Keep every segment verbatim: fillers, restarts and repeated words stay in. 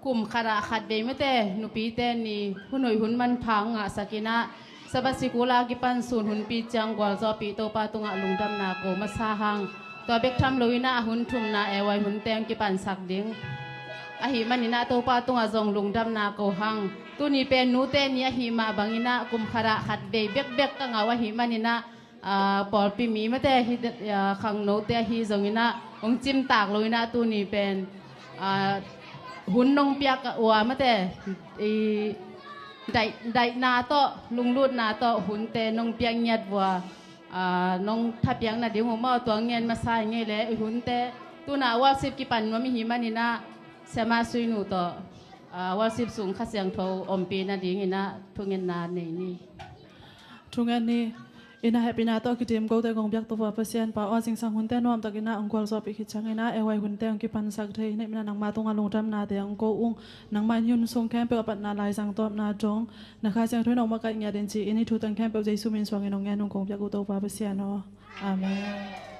kum khat ah khat vei mate nupite ni hun hoih hun manpha ngahsak in ah, Sabbath sikul a kipan sun hunpi ciang gualzawhpih Topa tungah lungdamna ko masa hang. Tua bek tham lo in ah a hun thumna A Y hunte hong kipansak ding ahih manin ah Topa tungah zong lungdamna ko hang. Tuni pen nute ni ahih mah bangin ah kum khat ah khat vei bekbek ka ngah uh ahih manin ah, aa, pawlpi mi mate hi, aa, khangnote ahi zongin ah hong cimtak lo in ah tuni pen, aa, hun nong piak uh a mate, i, daih, daihna tawh, lunglutna tawh hunte nong piak ngiat uh a, aa, nong thapiak nading uh maw, tua ngen masa i ngei leh i hunte tuna worship kipan nuam i hih manin ah Siamah Suinu tawh, aa, worship sung Kha Siangtho ompih nadingin ah thungetna nei ni. Thungen ni. Inn ah hehpihna tawh kidim kote kong biak Topa Pasian pa aw, zingsang hunte nuamtakin ah hong gualzawhpih khit ciangin ah A Y hunte hong kipansak thei hi na hih manin ah nangma tungah lungdamnate hong ko ung. Nangmah in hih hun sung khempeuh a patna laizang tawpna dong na Kha Siangtho in hong makaih ngiat in ci-in hih thu teng khempeuh Jesu min suangin hong ngen ung kong biak uh Topa Pasian aw. Amen.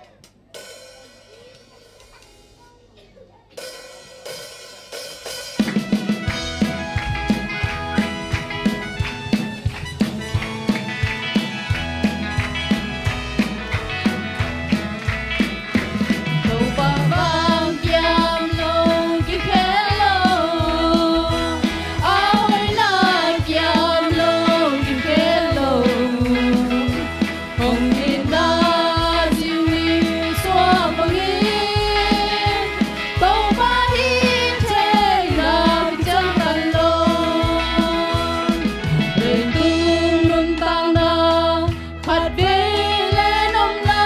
Topa bang kiam lo kikhel lo, a hoihna kiam lo kikhel lo. Hong itna zing ni suak bangin Topa hih theihna kiciangtan lo. Leitung nuntakna khatvei le nopna,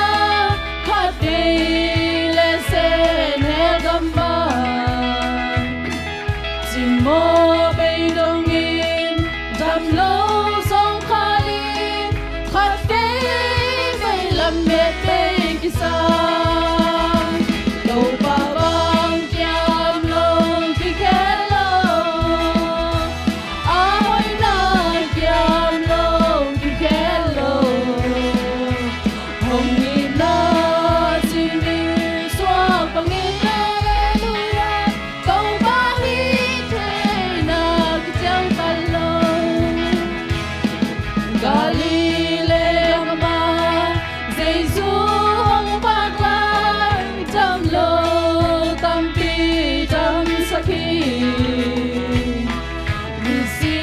khatvei le sehnel gamban. Cimawh bei dongin dam lo zawngkhal in, khatvei bei lamet bei kisa. Topa bang kiam lo kikhel lo, a hoihna kiam lo kikhel lo. Hong itna zing ni suak bangin, Halleluiah, Topa hih theihna kiciangtan lo. Galilee gam ah Jesu hong phak lai, dam lo tampi damsak hi. Misi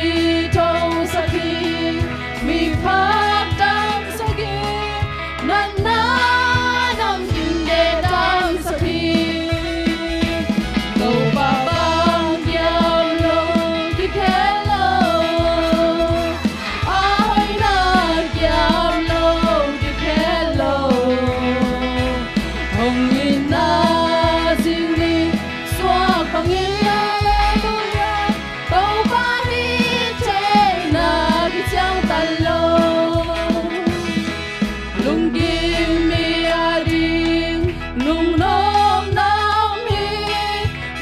thosak hi, miphak damsak hi, natna namkim te damsak hi. Topa bang kiam lo kikhel lo, a hoihna kiam lo kikhel lo. Hong itna zing ni suak bangin, Halleluiah, Topa hih theihna kiciangtan lo. Lungkim mi ading lungnopna om hi,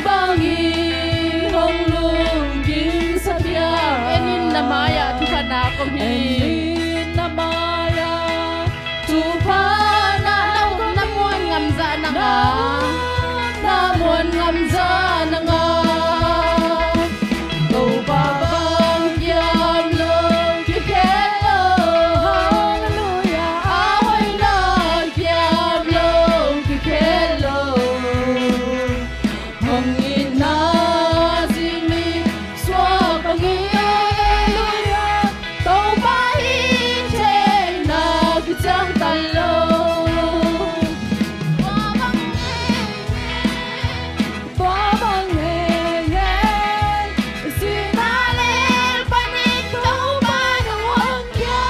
bangin hong lungkimsak hiam? En in na mai-ah thupha nak om hi. En in na mai-ah thupha nak om hi. Na muan ngamzah na ngah. Na muan ngamzah na ngah. Topa bang kiam lo kikhel lo. Halleluiah. A hoihna kiam lo kikhel lo. Hong itna zing ni suak bangin, Halleluiah, Topa hih theihna kiciangtan lo. Tua bang ngeingei, tua bang ngeingei, sihna lel panin Topa nong honkhia.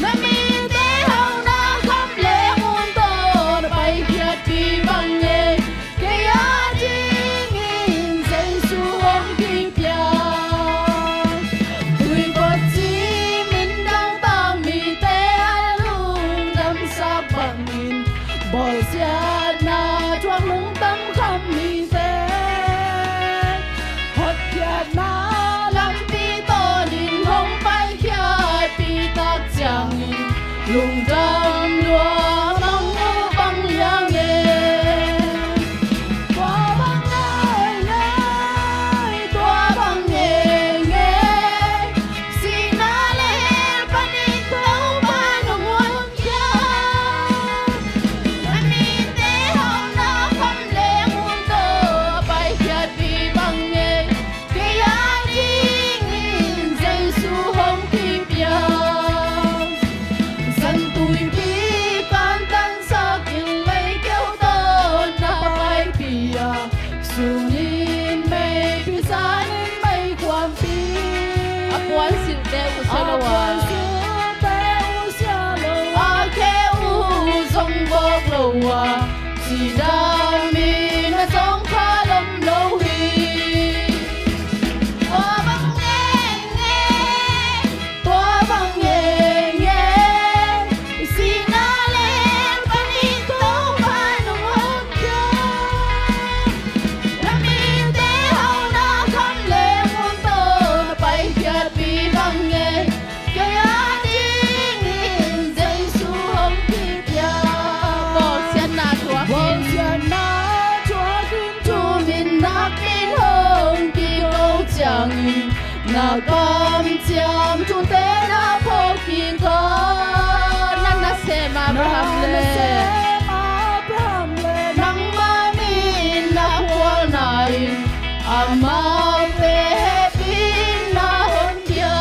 Na mite hauhna kham le mun tawh na paikhiatpih bang ngeingei. Kei adingin Jesu hong kipia. Tuipot cim in dangtak mite a lungdamsak bangin, bawlsiatna thuak lungdam kham mite, hotkhiatna lampi tawnin hong paikhiatpih tak ciangin, lungdam lua mang uh bang liang e. Tua bang ngeingei, a, a khe uh zong bawk lo a, cidam in a zong kha lom lo hi. Tua bang nge nge, tua bang nge nge, i sihna lel panin Topa nong honkhia. Na mite hauhna kham leh mun tawh na paikhiatpih bang nge, kei a dingin Jesu hong kipia. Bawlsiatna thuak in, bawlsiatna thuak in, thu min nakpi in hong kiko ciangin, na kamciam thute na phawk kik a. Na nasem Abraham le, na nasem Abraham le, nangmah min na khualna in, amaute hehpihna honkhia.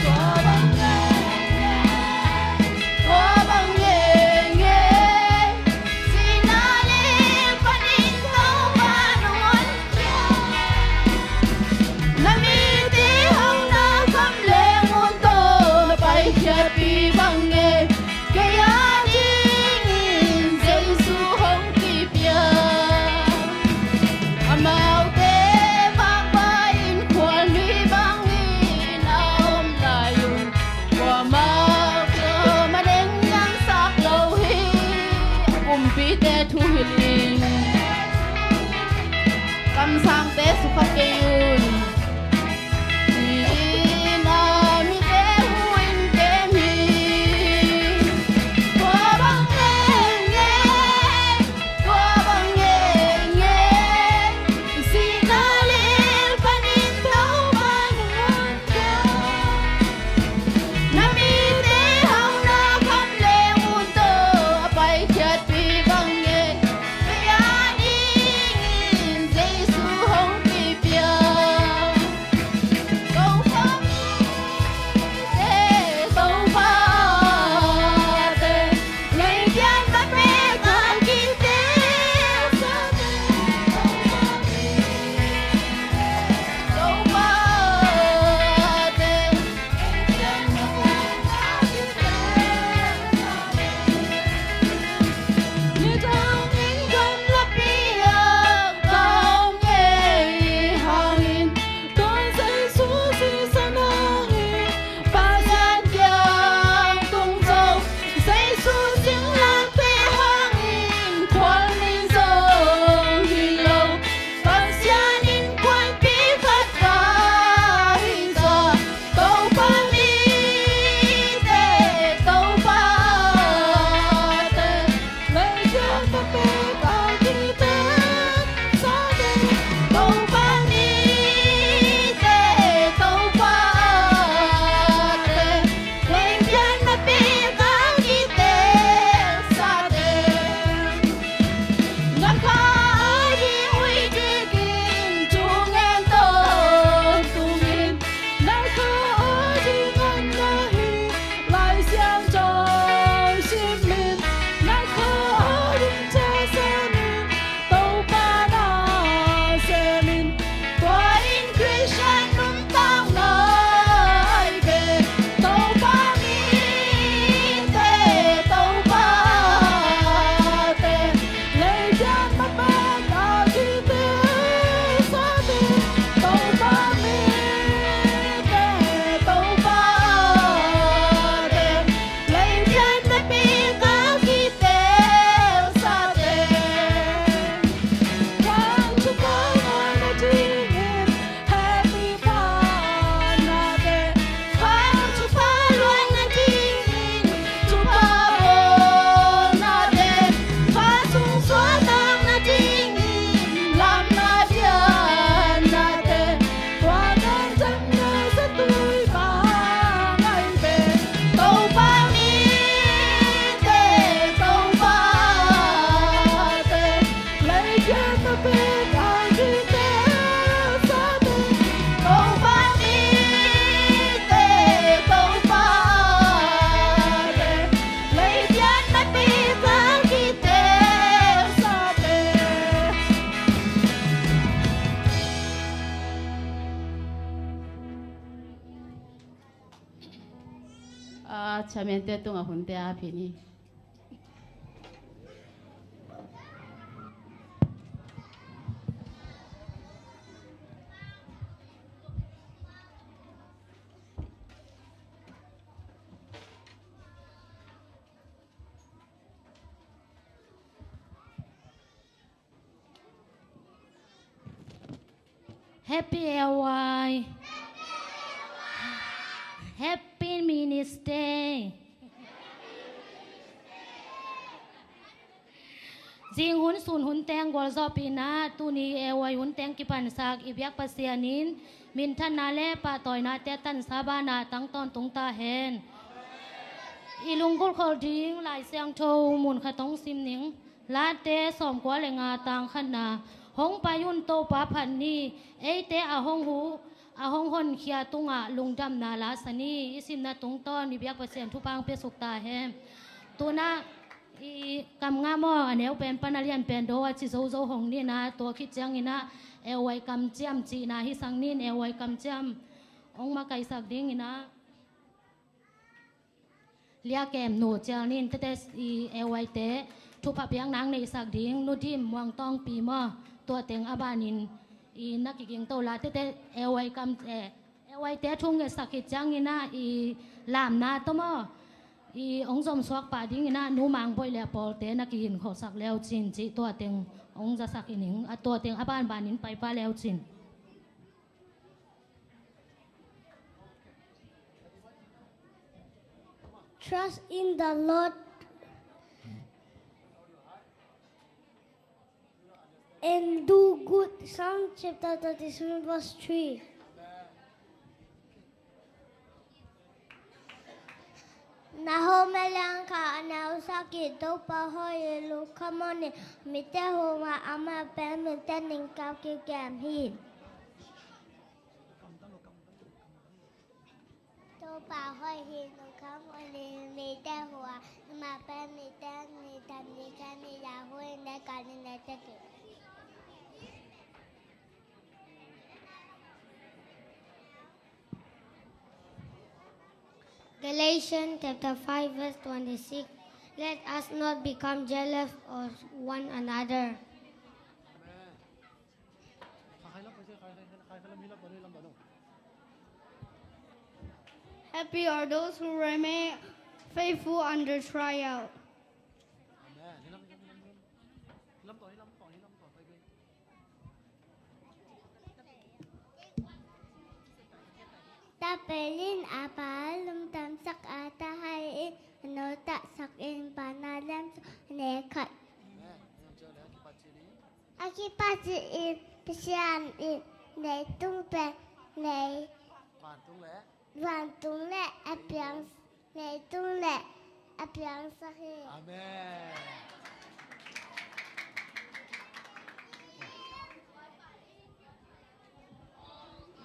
Tua bang nge nge, tua bang nge nge, sihna lel panin Topa nong honkhia. Na mite hauhna kham leh mun tawh na paikhiatpih bang nge, kei a dingin Jesu hong kipia. Amaute vakvai in khualmi bangin a om lai un, kuamah kuamah deng nangsak lo hi. A kumpite thu hilh in, kamsangte sukha kei un. Ina mite hu in kem hi. Tua bang nge nge, tua bang nge nge, i sihna lel panin Topa nong honkhia. Na mite hauhna kham leh mun tawh a paikhiatpih bang nge, kei a dingin Jesu hong Chairman-te tungah hunte a phi ni. Happy L Y. Happy Ministry. Zing hun sun hun teng gualzawhpihna, tuni L Y hun teng kipansak i biak Pasian in minthanna le pahtawinate tansa banah tang tawntung ta hen. I lunggulh kholh ding Lai Siangtho mun khat hong sim ning. Late sawmkua le nga, tang khatna. Hong pai un, Topa phat ni, eite a hong huh, a hong honkhia tungah lungdamna lasa ni. I simna tungtawn i biak Pasian thupha hong piasuk ta hen. Tunah i kam nga maw, a neu pen pan a lian pen do a ci zozo hong ni na, tua khit ciangin ah L Y kamciam cihna hi sang nin, L Y kamciam hong makaihsak dingin ah Lia Kem Nu Cial nin tete i L Y te thupha piakna hong neihsak ding, Nu Dim Muang Tawng Pi maw, tua teng a banin i na kiging to la tete L Y kam, eh, L Y te thu ngetsak khit ciangin ah i lamna tawh maw, i hong zomsuak pah dingin ah Nu Mang Boih le a pawlte na kihin kholhsak leu cin cih tua teng hong zasak i ning, a tua teng a banbanin paipa leu cin. Trust in the Lord and do good. Psalm chapter thirty-seven, verse three. Nahom a lian khat a neu sagih. Topa hoih hi, lungkham un, mite hong a, amah pen mite ningkap kikem hi. Topa hoih hi, lungkham un, mite hong a, amah pen mite ningkap kikem hi. Yahweh in the garden. Galatians chapter five, verse twenty-six. Let us not become jealous of one another. Happy are those who remain faithful under trial. Tabelin a pa lungdamsak a, tahai in a noltaksak in, pana lian sawm le khat. A kipat cih in Pasian in leitung pen nei, vantung le a piang, leitung le a piangsak hi. Amen.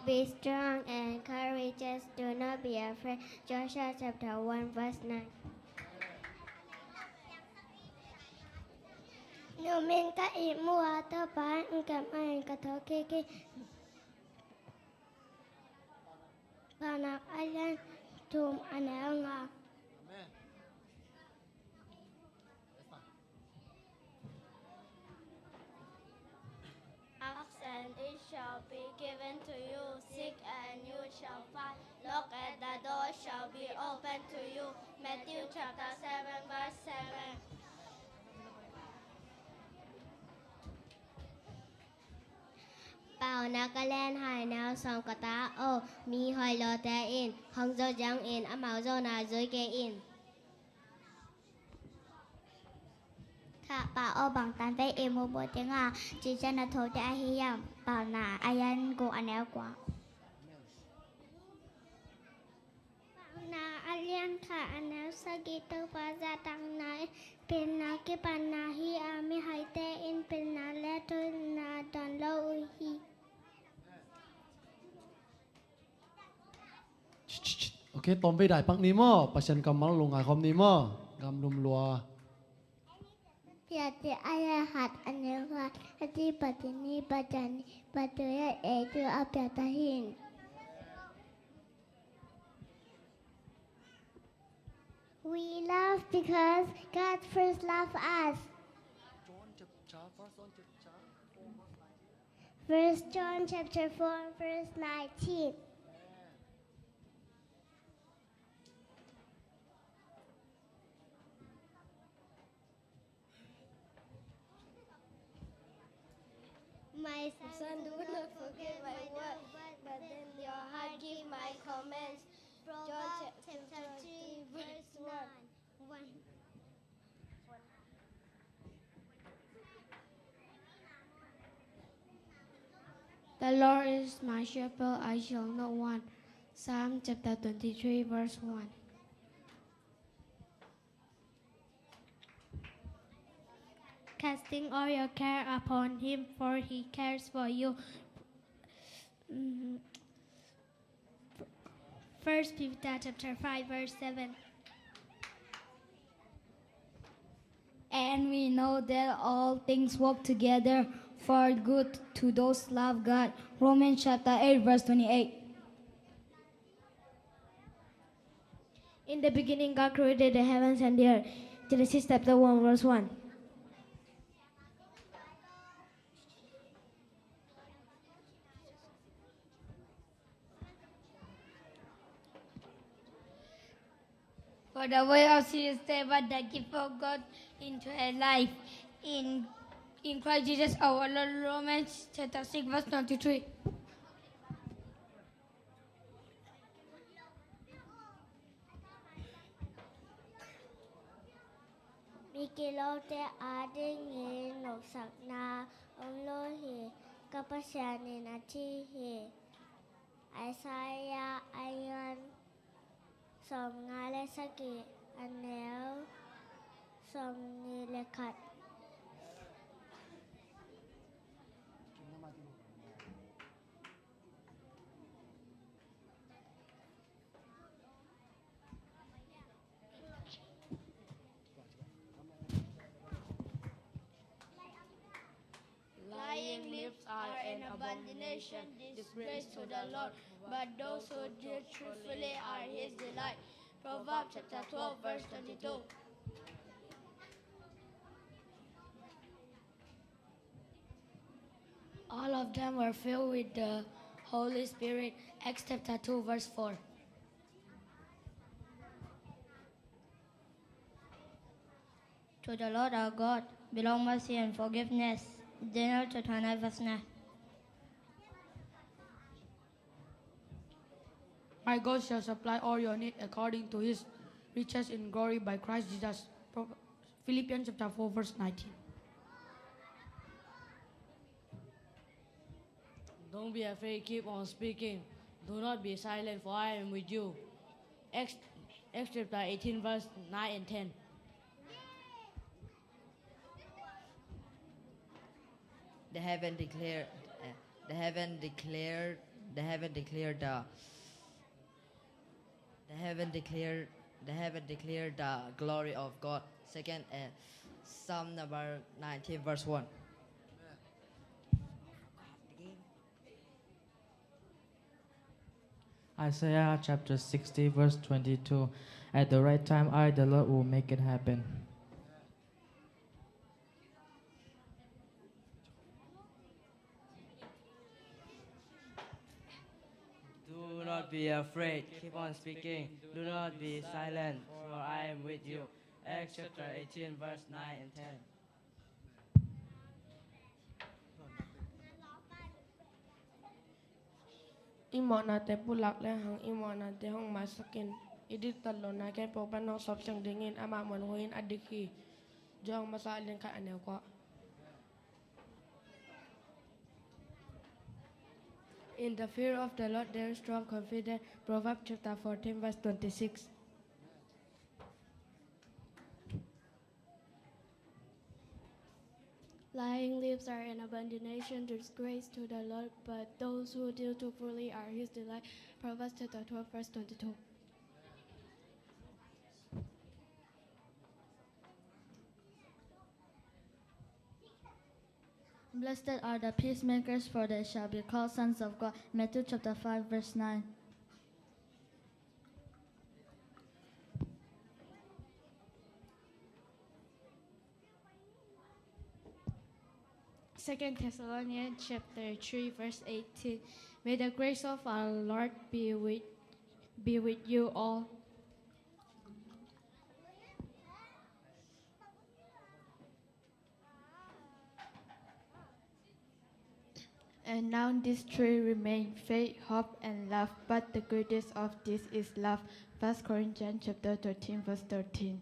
Be strong and courageous. Do not be afraid. Joshua chapter one, verse nine. Numin ka ihmu a, Topa in ka mai ka thawh kik hi. Paunak a lian thum a neu nga. Ask and it shall be given to you. Seek and you shall find. Knock and the door shall be open to you. Matthew chapter seven, verse seven. Paunak a lian khat a neu sawm. Ka ta aw, mi hoih lawte in hong zo ciangin amau zona zui kei in. Thahpa aw, bang tanvei i mu bawh ding a, cicia na thote ahi hiam? Paunak a lian guk a neu kua. Paunak a lian khat a neu sagih. Topa zahtakna in pilna kipatna hi a, mihaite in pilna le thoihna dawn lo uh hi. Ok, tawmvei dai pak ni maw? Pasian kammal lungngai khawm ni maw? Gamlum lua. Piate a lian khat a neu khat. A ci pati ni, Pasian in patu ya ei tu a piata hin. We love because God first loved us. First John chapter four, verse nineteen. My son, do not forget my word, but let your heart keep my commands. Proverbs chapter three, verse one. The Lord is my shepherd, I shall not want. Psalm chapter twenty-three, verse one. Casting all your care upon him, for he cares for you. Mm, First Peter chapter five, verse seven. And we know that all things work together for good to those love God. Romans chapter eight, verse twenty-eight. In the beginning, God created the heavens and the earth. Genesis chapter one, verse one. For the way of sin is death, but the gift of God into a life in, in Christ Jesus our Lord. Romans chapter six, verse twenty-three. Mi kilote adingin nopsakna om lo hi, ka Pasian in a ci hi. Isaiah a lian sawmnga le sagih, a neu sawmnih le khat. Lying lips are an abomination, disgrace to the Lord, but those who deal truthfully are his delight. Proverbs chapter twelve, verse twenty-two. All of them were filled with the Holy Spirit. Acts chapter two, verse four. To the Lord our God belong mercy and forgiveness. Daniel chapter nine, verse nine. My God shall supply all your need according to his riches in glory by Christ Jesus. Pro- Philippians chapter four, verse nineteen. Don't be afraid, keep on speaking. Do not be silent, for I am with you. Acts, Acts chapter eighteen, verse nine and ten. The heaven declare, uh, the heaven declare, the heaven declare the, the heaven declare, the heaven declare the glory of God. Second, uh, Psalm number nineteen, verse one. Isaiah chapter sixty, verse twenty-two. At the right time, I, the Lord, will make it happen. Do not be afraid. Keep on speaking. Do not be silent, for I am with you. Acts chapter eighteen, verse nine and ten. I mawhnate pulak lehang i mawhnate hong maisak in. I diktat lohna khempeuh pan hong sawp siang dingin amah muanhuai in a dik hi. Johan masa a lian khat, a neu kua. In the fear of the Lord there is strong confidence. Proverbs chapter fourteen, verse twenty-six. Lying lips are an abomination, disgrace to the Lord, but those who deal truthfully are his delight. Proverbs chapter twelve, verse twenty-two. Blessed are the peacemakers, for they shall be called sons of God. Matthew chapter five, verse nine. Second Thessalonians chapter three, verse eighteen. May the grace of our Lord be with, be with you all. And now these three remain: faith, hope, and love, but the greatest of these is love. First Corinthians chapter thirteen, verse thirteen.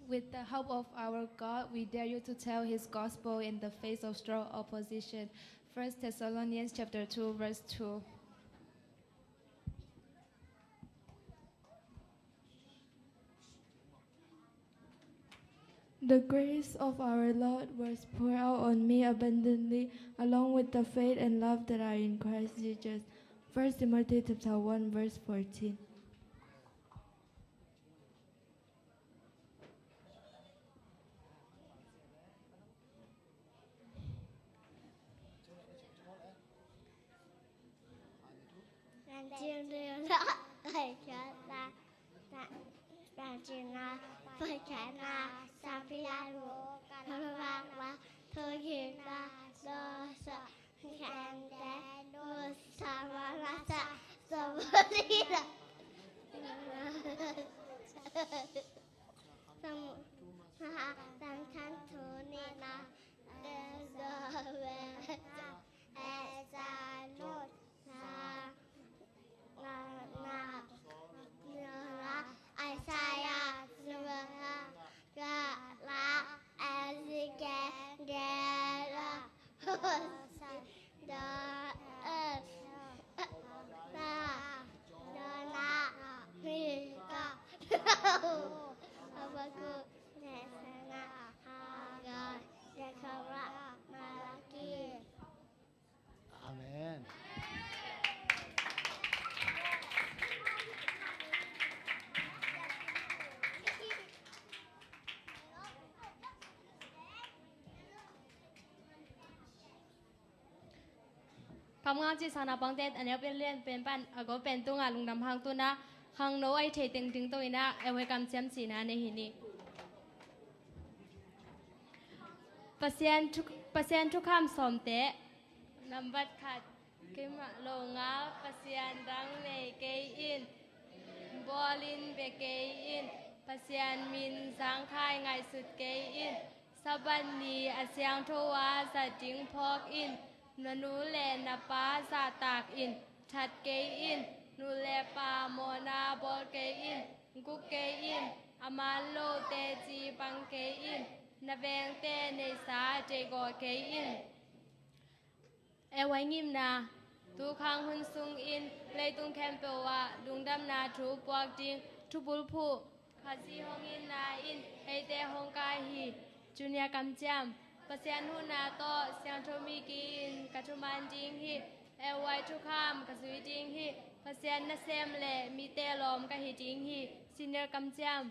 With the help of our God, we dare you to tell his gospel in the face of strong opposition. First Thessalonians chapter two, verse two. The grace of our Lord was poured out on me abundantly, along with the faith and love that are in Christ Jesus. First Timothy chapter one, verse fourteen. Amen. คำงานที่สานาปังเต็ดอันนี้เป็นเล่นเป็นปันอากอเป็นตุงอาลุงดำหางตุนะ ขังโนไอเทติงติงตัวอินะ เอเวกำเสียมสีนาในหินนี้ Pasian thu, Pasian thu kham sawm teh. Nambat khat. Keimah lo ngal Pasian dang nei kei in. Bawlin bia kei in. Pasian min zangkhai ngaihsut kei in. Sabbath ni a siangtho a zat ding phawk in. Na nu le na pa zahtak in. That kei in. Nu le pa mawhna bawl kei in. Guk kei in. A man lote ci pang kei in. Na vengte neihsa deihgawh kei in. Ei vai ngimna. Tukhang hun sungin leitung khempeuh ah lungdamna thu puak ding thubulphuh Khazih hong itna in eite hong kai hi. Junior kamciam. Pasian huhna tawh siangtho mi ki-in ka thuman ding hi. Ei vai thukham ka zui ding hi. Pasian nasem le mite lawm ka hi ding hi. Senior kamciam.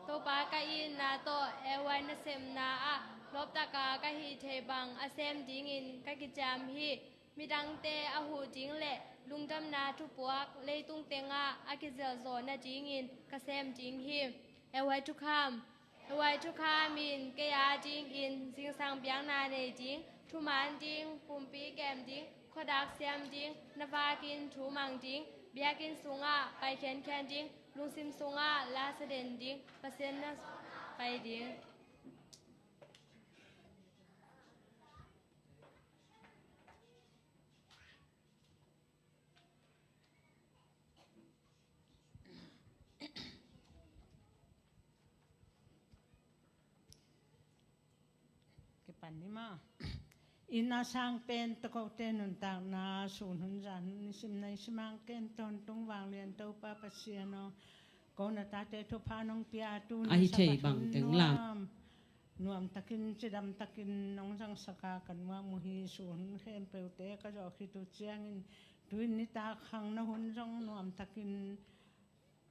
Topa ka itna tawh ei vai nasepna ah lawptaka ka hih theih bang a sem dingin ka kiciam hi. Midangte a huh ding le lungdamna thupuak leitung tengah a kizelzawh nadingin ka sem ding hi. Ei vai thukham. Ei vai thukham in kei a dingin zingsang biakna nei ding, thuman ding, pumpi kem ding, khuadak siam ding, na vakin thu mang ding, biakinn sungah pai khiankhian ding, lungsim sungah la sa den ding, Pasian na pai ding. Kipan ni maw. Itna sang pen tawh kote nuntakna sun hun zan hun nisim na i simang ken tawntung vanglian Topa Pasian aw, ko na tate thupha nong pia tu ahi thei bang teng lam nuam takin cidam takin nong zangsaka ka nuam uh hi. Sun hun khempeuhte ka zawh khit uh ciangin tuin nitak khang na hun zong nuam takin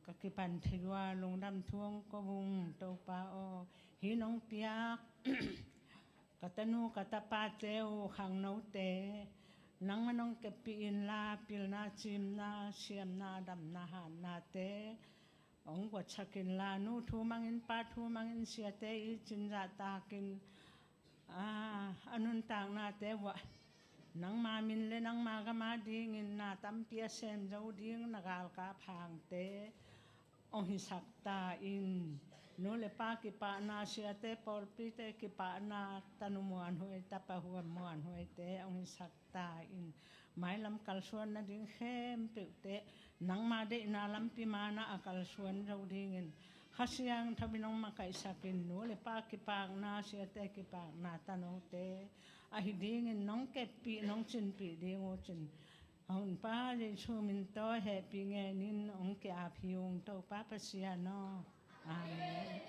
ka kipan thei uh a lungdam thu hong ko ung. Topa aw, hih nong piak ka tanu ka tapate uh khangnote nangmah nong keppih inla, pilna, cimna, siamna, damna, hatnate hong guatsak inla, nu thu mangin, pa thu mangin, siate i cin zahtakin, a, a nuntaknate uah nangma min le nangma gam adingin na tampi a sem zo ding na galkap hangte hong hisak ta in. Nu le pa kipahna, siate pawlpite kipahna, tanu muanhuai, tapa huam muanhuaite hong hisak ta in. Mailam kalsuan nading khempeuhte nangma deihna lampi manah a kalsuan zo dingin Kha Siangtho in hong makaihsak in. Nu le pa kipakna, siate kipakna, tanote ahi dingin nong keppih, nong cinpih ding uh cin, hong Pa Jesu min tawh hehpih ngenin hong ki-ap hi ung, Topa Pasian aw. Amen.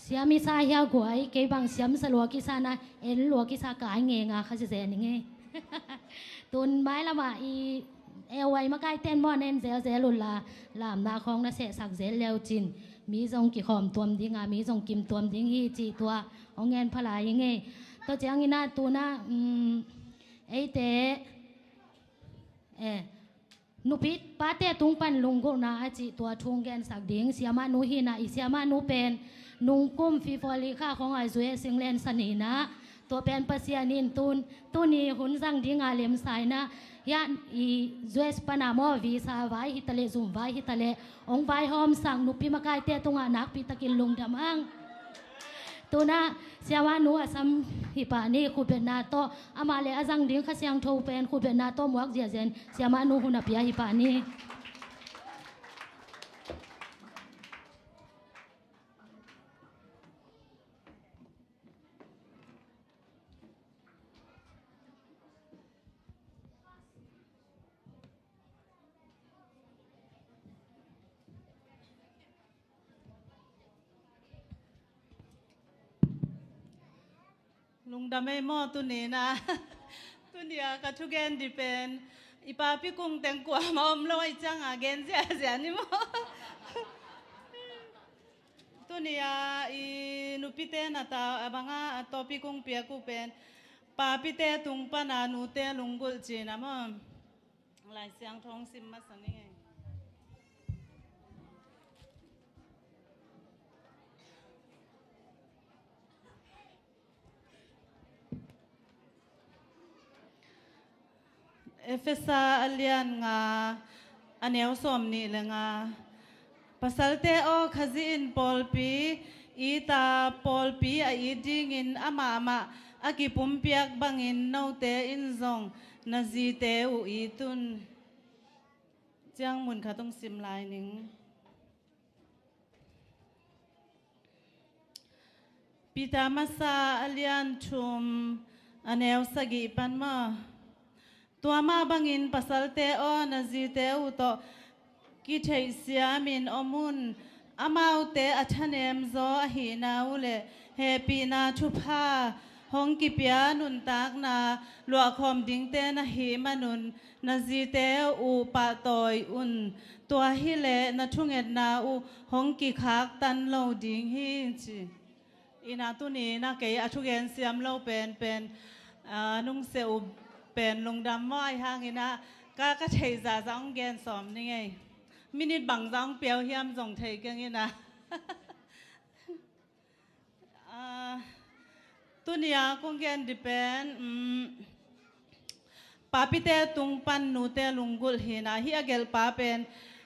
Siam i sa hia guai, kei bang siam sa lua kisa na, en lua kisa kai nge nga kha zen i nge. Tun mai lama i ewai makai ten maw nen zel zel un la, lamna khawng na sehsak zel leu cin, mi zong kikhawm tuam ding a, mi zong kim tuam ding hi ci tua hong ngen pha lai i nge. Tua ciangin a tuna, um, eite, eh, nupi pate tung pan lunggulhna a cih tua thu hong gensak ding. Siamah nu hi na, i siamah nu pen nungkum February kha khawng a U S England sa ni na, tua pen Pasian in tun, tuni hun zang ding a lemsa i na, hiah i U S pan a maw visa vai hi ta leh, zum vai hi ta leh, hong vaihawmsak nupi makaite tungah nakpi takin lungdam hang. Tuna siamah nu a sam hi pah ni, khutbetna tawh, amah le a zang ding Kha Siangtho pen khutbetna tawh muak ziahziah in siamah nu hun a pia hi pah ni. Lungdam ei maw tuni na. Tuni a ka thugen di pen i papi kung teng kuamah om lo ahi cianga gen ziahziah ni maw. Tuni a i nupite na ta a banga a topic kung piak uh pen papite tung pana nute lunggulh cina maw. Lai Siangtho hong sim masa ni ngei. Efesa a lian nga, a neu sawm nih le nga. Pasalte aw, Khazih in pawlpi it a, pawlpi a it dingin amah mah a kipumpiak bangin note in zong na zite uh it un. Ciang mun khat hong sim lai ning. Peter masa a lian thum, a neu sagih pan maw. Tua mah bangin pasalte aw, na zite uh tawh kitheih siamin om un. Amaute a thanem zaw ahihna uh le hehpihna thupha hong kipia nuntakna luahkhawm dingte na hih manun na zite uh pahtawi un. Tua hileh na thungetna uh hong kikhaktan lo ding hi, ci. Ina tuni na kei a thugen siam lo pen pen, ah, nungse uh pen lungdam maw ahi hangina ka, ka theih zahzah hong gen sawm ni ngei. Minute bangzah hong piau hiam zong thei keng ina. Ah, tuni a kong gen di pen, um, papite tung pan nute lunggulh hina, hih a gelhpa pen,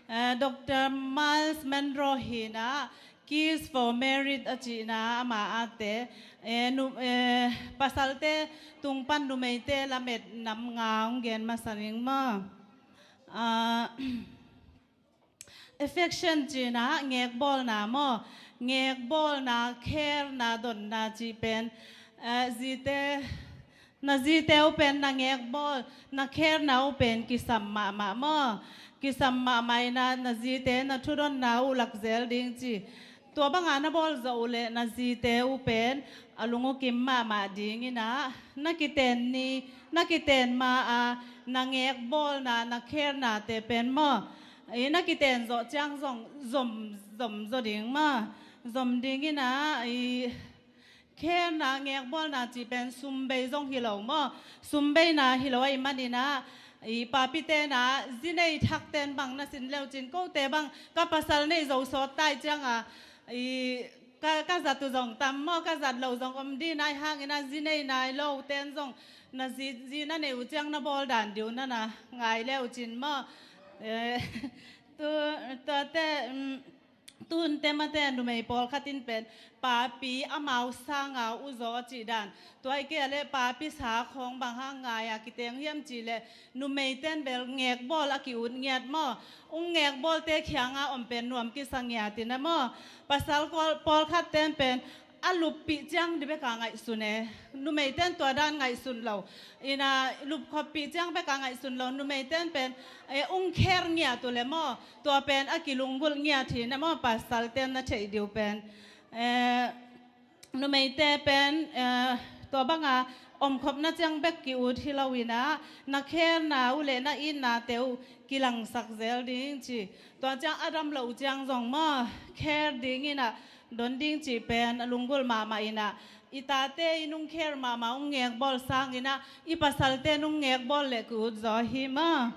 eh, Doctor Myles Munroe hina, Keys for Marriage a cihna ama ate, eh, nu, eh, pasalte tung pan numeite lamet nam nga hong gen masa ning maw. Ah, affection cina ngekbawlna maw, ngekbawlna, care-na, donna cih pen, eh, zite, na zite uh pen na ngekbawl, na care-na uh pen kisam mahmah maw, kisam mahmah ina na zite na thudonna uh lakzel ding ci. Tua banga na bawl zawh uh leh na zite uh pen a lung uh kim mahmah dingina, na kiten ni, na kiten ma a, na ngekbawlna, na care-nate pen maw, i na kiten zawh ciang zong zom, zom zaw ding maw, zom dingina, i care-na, ngekbawlna cih pen sumbei zong hi lo maw, sumbeina hi lo ahih manina, i papite na zinei thakten bang na sin leu cin kote bang ka pasal nei zo sawt tai cianga, i ka, ka zat uh zong tam maw, ka zat lo zong om di nai hangina zinei nai lo ten zong na zi, zi na nei uh ciang na bawl dan diu na na ngai leu cin maw. Eh, tu, tuate, um, tunte mate numei pawlkhat in pen papi amau sanga uh zaw a cih dan. Tua i kei a leh papi sa khawng bang hang ngai a kiteng hiam cih leh numeiten bel ngekbawl a ki-ut ngiat maw. Ung ngekbawlte khianga om pen nuam kisa ngiat ina maw. Pasal pawl, pawlkhat ten pen a luppih ciang di beka ngaihsun e. Numeiten tua dan ngaihsun lo. Ina lupkhoppih ciang beka ngaihsun lo. Numeiten pen, eh, ung care ngiat uh le maw. Tua pen a kilunggulh ngiat hi na maw, pasalten na theih diu pen. Eh, numeite pen, eh, tua banga omkhopna ciang bek ki-ut hi lo inah, na kherna uh le na itnate uh kilangsak zel ding ci. Tua ciang a dam loh uh ciang zong maw, kher ding inah don ding cih pen a lunggulh mahmah inah, i tate i nung kher mahmah ung ngekbawl sang inah, i pasalte nung ngekbawl le ki-ut zaw hi maw.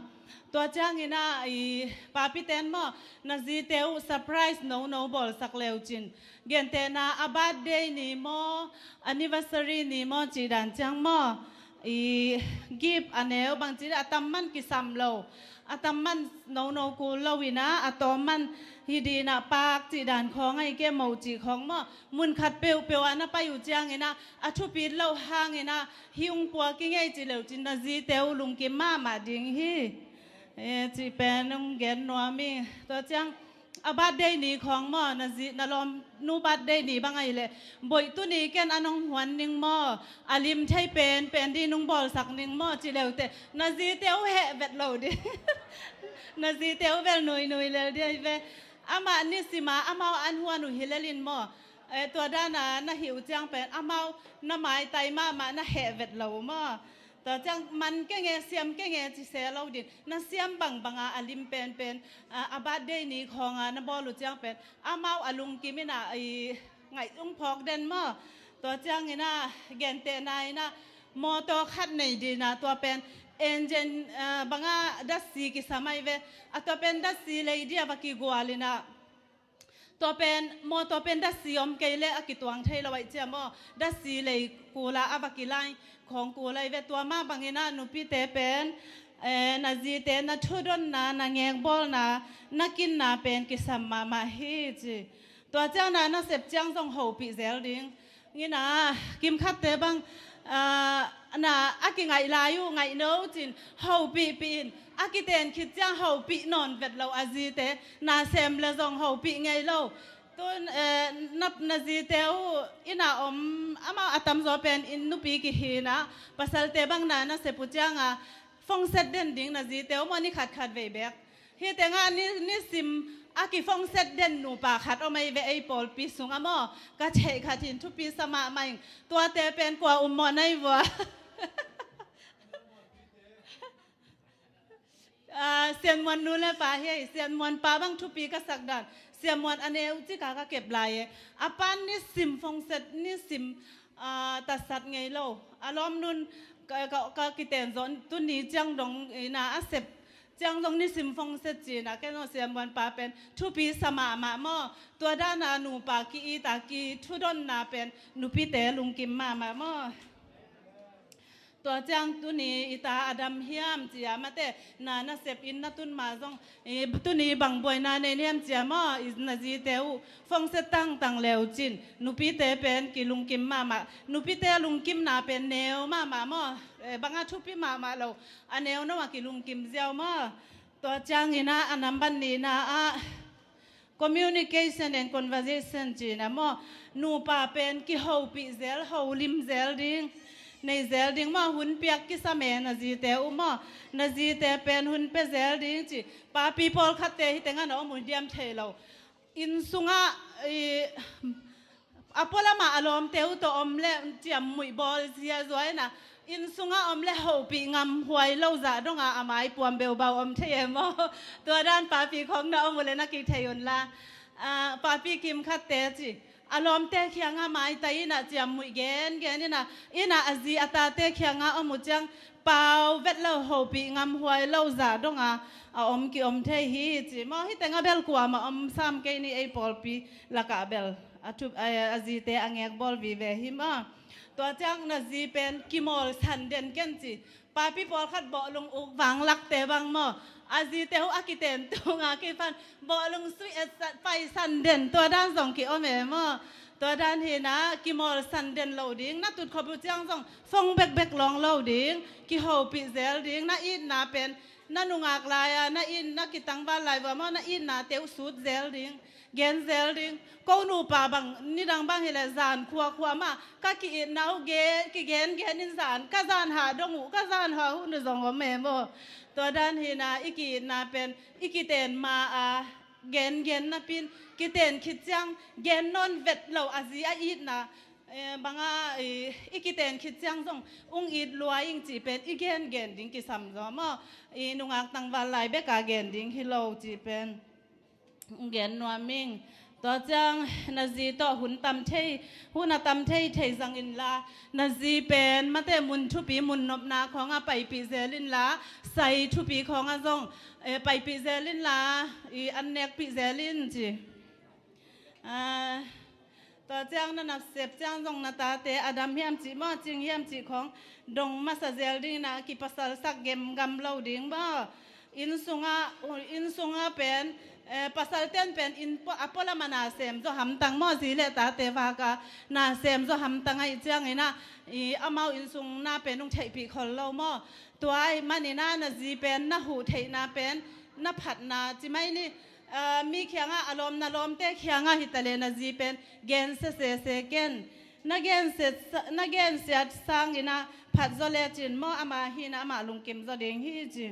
Tua ciang inah i papiten maw, na zite uh surprise nono bawlsak leucin, gentehna a birthday ni maw, anniversary ni maw cih dan ciang maw, i gift a neu bangci a tamman kisam lo, a tamman nono kul lo inah, a tawmman hi dinah pak cih dan khawng ahi kei moh cih khawng maw, mun khat peuhpeuh ah na pai uh ciang inah, a thupit loh hang inah hih ung pua kingei cih leucin na zite uh lungkim mahmah ding hi. Eh, cih pen ung gen nuam hi. Tua ciang a birthday ni khawng maw, na zi, na lawmnu birthday ni bang ahi leh, boih tuni ken a nong huan ning maw, a lim thei penpen ding nung bawlsak ning maw cih leute, na zite uh heh vet lo ding. Na zite uh bel nuinui lel ding ahi ve. Amah nisima amau an huan uh hi lelin maw, eh, tua dana na hih uh ciang pen amau na maitai mahmah na heh vet lo uh maw. Tua ciang man kenge, siam kenge ci se lo ding. Na siam bangbanga a lim penpen, a, a birthday ni khawnga na bawl uh ciang pen amau a lungkim inah i ngaih ung phawk den maw. Tua ciang inah gentehna inah mawtaw khat nei dinah, tua pen engine, a, banga datsi kisam ahi ve. A tua pen datsi lei dia va kigual inah, tua pen, maw, tua pen datsi om kei leh a kituang thei lo aih cia maw, datsi lei kula a va kilai khawng kul ahi ve. Tua mah bang inah nupite pen, eh, na zite na thudonna, na ngekbawlna, na kinna pen kisam mahmah hi ci. Tua ciang na nasep ciang zong hopih zel ding. Nginah kimkhatte bang, ah, na a kingaih lai uh ngaih no cin hopihpih in, a kiten khit ciang hopih nawn vet lo a zite, na sem le zong hopih ngei lo. Tun, eh, na, na zite uh inah om, amau a tamzaw pen inn nupi kihi inah, pasalte bang na nasep uh cianga phongset den ding na zite uh maw, ni khatkhat vei bek. Hih tengah ni, nisim a kiphongset den nupa khat om ahi ve ei pawlpi sungah maw, ka theih khat hin thupi sa mahmah ing. Tuate pen kua um mawh na hi vua. Ah, Sianmuan nu le pa hi, Sianmuan pa bang thupi ka sak dan, Sianmuan a neu cika ka kep lai e. A pan nisim phongset, nisim, ah, tatsat ngei lo. A lawmnun ka, ka, ka kiten zaw tuni ciang dong inah a sep ciang zong nisim phongset cinah, ken zong Sianmuan pa pen thupi sa mahmah maw. Tua dana nupa ki-it a kithudonna pen nupite lungkim mahmah maw. Tua ciang tuni i ta a dam hiam cia mate, na nasep inn na tun ma zong, i, tuni bang buaina nei hiam cia maw, i, na zite uh phongset tangtang leucin nupite pen kilungkim mahmah. Nupite lungkimna pen neu mahmah maw. Eh, banga thupi mahmah lo, a neu no a kilungkim ziau maw. Tua ciang inah a nambat nihna ah communication and conversation cinah maw, nupa pen kihopih zel, holim zel ding, nei zel ding maw. Hun piak kisam e na zite uh maw, na zite pen hun pia zel ding ci. Papi pawlkhatte hih tengah na om uh diam thei lo. Inn sungah, i, a pualamah a lawmte uh tawh om le ciammuih bawl zia zuai na, inn sungah om le hopih ngam huai lo zah donga a mai puam beubau om thei e maw. Tua dan papi khawng na om uh le na kithei unla. Ah, papi kimkhatte ci, a lawmte khiangah maitai inah ciammuih gengen inah, inah a zi a tate khiangah om uh ciang pau vet lo, hopih ngam huai lo zah donga a om ki-om thei hi ci maw. Hih tengah bel kuamah om sam kei ni, ei pawlpi lakah bel a thup, a, a zite a ngekbawl vive hi maw. Tua ciang na zi pen kimawlsan den ken ci. Papi pawlkhat bawhlung uk vanglakte bang maw, a zite uh a kiten tunga kiphan bawhlung suih et sat paisan den, tua dan zong ki-om e maw. Tua dan hinah kimawlsan den lo ding, na tutkhop uh ciang zong phone bekbek lawng lo ding, kihopih zel ding, na itna pen na nungak lai-a, na it, na kitangval lai vua maw, na itnate uh sut zel ding, gen zel ding. Ko nupa bang, nidang bang hileh zan khuakhua mah ka ki-itna uh ge, kigengen in zan, ka zan hah dong uh, ka zan hah hun uh zong om e maw. Tua dan hinah i ki-itna pen i kiten ma-a gengen napin, kiten khit ciang gen nawn vet lo a zi a itna Eh, banga i, i kiten khit ciang zong ung it lua ing cih pen i gengen ding kisam zaw maw? I nungak tangval lai beka gen ding hi lo cih pen ung gen nuam ing. Tua ciang na zi tawh hun tam thei, hun a tam thei thei zang inla, na zi pen mate mun thupi mun nopna khawngah paipih zel inla, sai thupi khawngah zong eh, paipih zel inla, i an nekpih zel in ci. Ah, tua ciang na nasep ciang zong na tate a dam hiam cih maw, cing hiam cih khawng dong masa zel ding inah kipasalsak gemgam lo ding maw? Inn sungah, inn sungah pen eh, pasalten pen inn pua, a pualam a nasem zaw hamtang maw? Zi le tate vaka nasem zaw hamtang ahih ciang inah i amau inn sung na pen ung theihpih khol lo maw? Tua ahih man inah na zi pen na huh theihna pen na phatna ci mai ni. Ah, mi khiangah a lawm na lawmte khiangah hi ta leh na zi pen gensia sese ken. Na gensia, na gensiat sang inah phat zaw lecin maw, amah hi inah amah lungkim zaw ding hi ci.